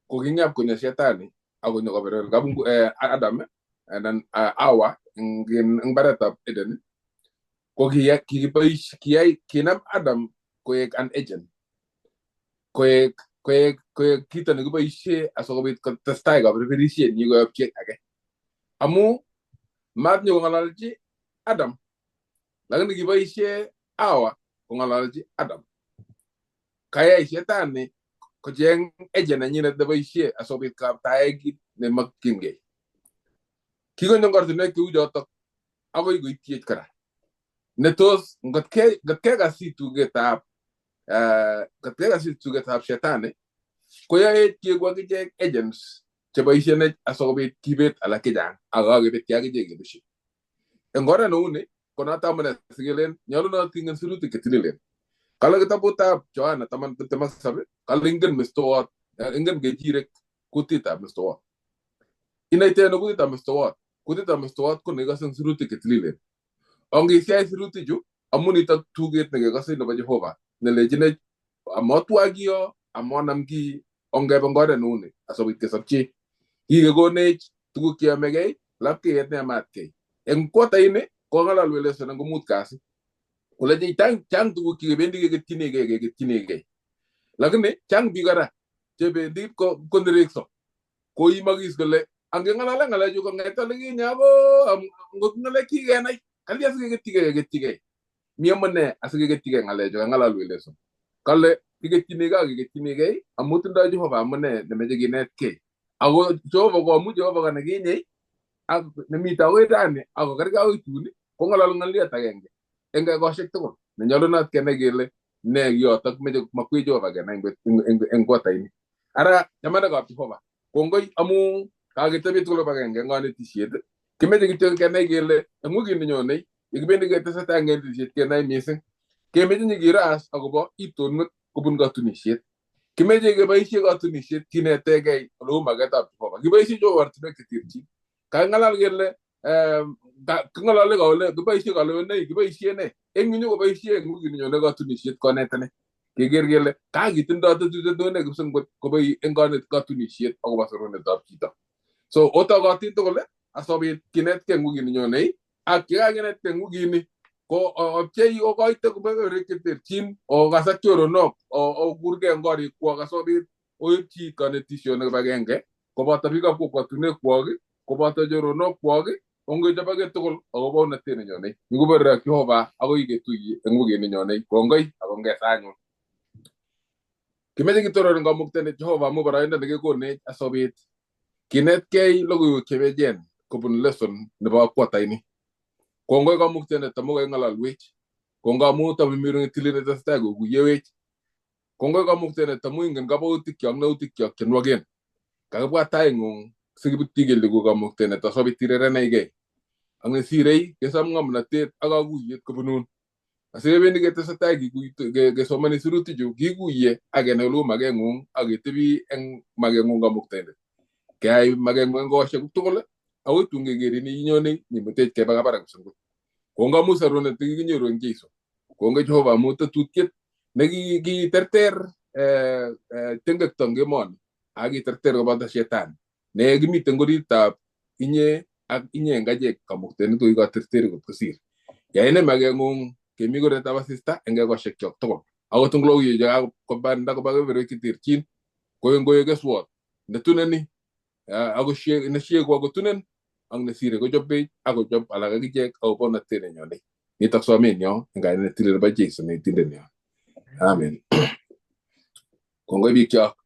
koking'ap konyo shetani akonyo koberber kabungu Adam anan Hawa eng mbaretab Eden ko kikibois kiyai kinam Adam koek an agent koek koek koek kito nekiboisie asikobit kotestai kaberberisienyi koyob chi age amu matnyo kong'ololchi Adam lakini kiboisie Hawa kong'ololchi Adam. Kayai shetani kocheng agent nenyinet neboisie asikobit kaptae kit nemokyingei. Kikonyo eng ortinwek cheu chotok akoi koityech kora. Netos ngot kekas tugetab ngot kekas tugetab shetani koyoech keeku akichek agents cheboishenech asikobit kibet alak chechang ak kakebetyi akichek kebeshi. Eng oret neu ni ko noto amune sikelen nyolunot kingen sirutik chetililen. Kale kitabutab Yohana 10:27 kale ingen mestowot, ingen kechirek kutitab mestowot. Inoite ano kutitab mestowot? Kutitab mestowot ko nekikose eng sirutik chetililen. Ongesyai sirutichu amu nitok tuget nekekose nebo Jehova nelechinech amotwa kiyo amonam kiy ongebe eng oret neu ni asikobit kesobchi. Kikekonech tuguk cheyomegei lapkeiyet neyamatkei. Eng kwataini kokang'alalwech lesson eng komut kasi kole chang tuguk chekebendi keketchinigei. Lakini chang biik kora chebendi konerekso koimokis kole angeng'alale ng'alechu kong'et olikinye ako ngot ng'alek kikenai kalya sikeketchigei keketchigei. Mi amune asikeketchigei ng'alechu kang'alalwech lesson. Kale kiketchinigei ak keketchinigei amu tindoi Jehova amune nemeche kinetkei. Ako Jehova ko amu Jehova ko nekinye ak nemite akoi rani ako kerkei akoi tun kong'ololi ng'oliot agenge eng ekosiek tugul nenyolunot kenai kele ne kiotok meche makwech Jehova kenai eng kwataini. Ara chamanikab Jehova kongoi amu kaketebi tugul kibagenge eng konetisiet. Kimeche kityo kenai kele eng wikit nenyonei yekibendi ketesetai eng konetisiet kenai mising. Kemeche nyikiras akobo itonwek kobun katunisiet. Kimeche keboisie katunisiet kinetegei oleu maketab Jehova. Kiboisie Jehova ortinwek cheterchin. Kaking'alal kele king'olole kole kiboisie kalewenaik, kiboisie ne? Eng yu nyokoboisie eng wikit nenyone katunisiet konetenech. Keker kele kakitindoi tetutiet neu ne kipsengwet koboi eng katunisiet akobo sorunetab chito. So otokotin tugul asikobit kinetkei eng wikit nenyonei ak yekakinetkei eng wikini ko opchei okoite kebeberwek cheterchin okasak choronok okurkei eng korikwok asikobit oipchi konetisionik kibagenge koboto biikab kokwotinwekwok koboto choronokwok ongechoboke tugul akobo unotet nenyonei. Ngikuberberok Jehova akoi ketuiye eng wikit nenyonei. Kongoi ak ongesa anyun. Kimeche kitoror eng kamuktaindet Jehova amu boroindo nekekonech asikobit kinetkei logoiwek chemechen kobun lesson nebo kwataini. Kongoi kamuktaindet amu kaing'ololwech. Kongoi amu tamirmiret netilil netesetai kokuyewech. Kongoi kamuktaindet amu ingen kabwautikyok ak nautikchok chenwoken. Kakibwa taing'ung sikibutyi kelyekuk kamuktaindet asikobit irereneikei. Ak nesirei kesom ng'omnotet ak kakuyet kobunun. Asikebendi ketesetai kesomani sirutichu kikuye ak kenai oleu makeng'ung ak ketebi eng makeng'ung kamuktaindet. Keyai makeng'ung eng koosiekuk tugul akoi tun kekerin inyone nyimutech kebe kabarak kipsengwet. Kongoi amu sorunet nekikinyoru eng Jesu. Kongoi Jehova amu tetutiet nekiterter tengekto eng emoni ak kiterter koboto shetani ne kimiten oritab inye ak inye eng achek kamuktaindet ko kikoterter kot kosir. Yai ne makeng'ung Kemi koretab asista eng ekosiekchok tugul. Akot eng logoiwek che kakobanda koba kebeberwek cheterchin, ko ngoek keswot netuneni ako nesieku akotunen ak nesire kochopech akochop alak akichek akobo bonotet nenyone. Nitok somenyo eng kainet netilil nebo Jesu neitindenyo. Amen. Kongoi biikchok.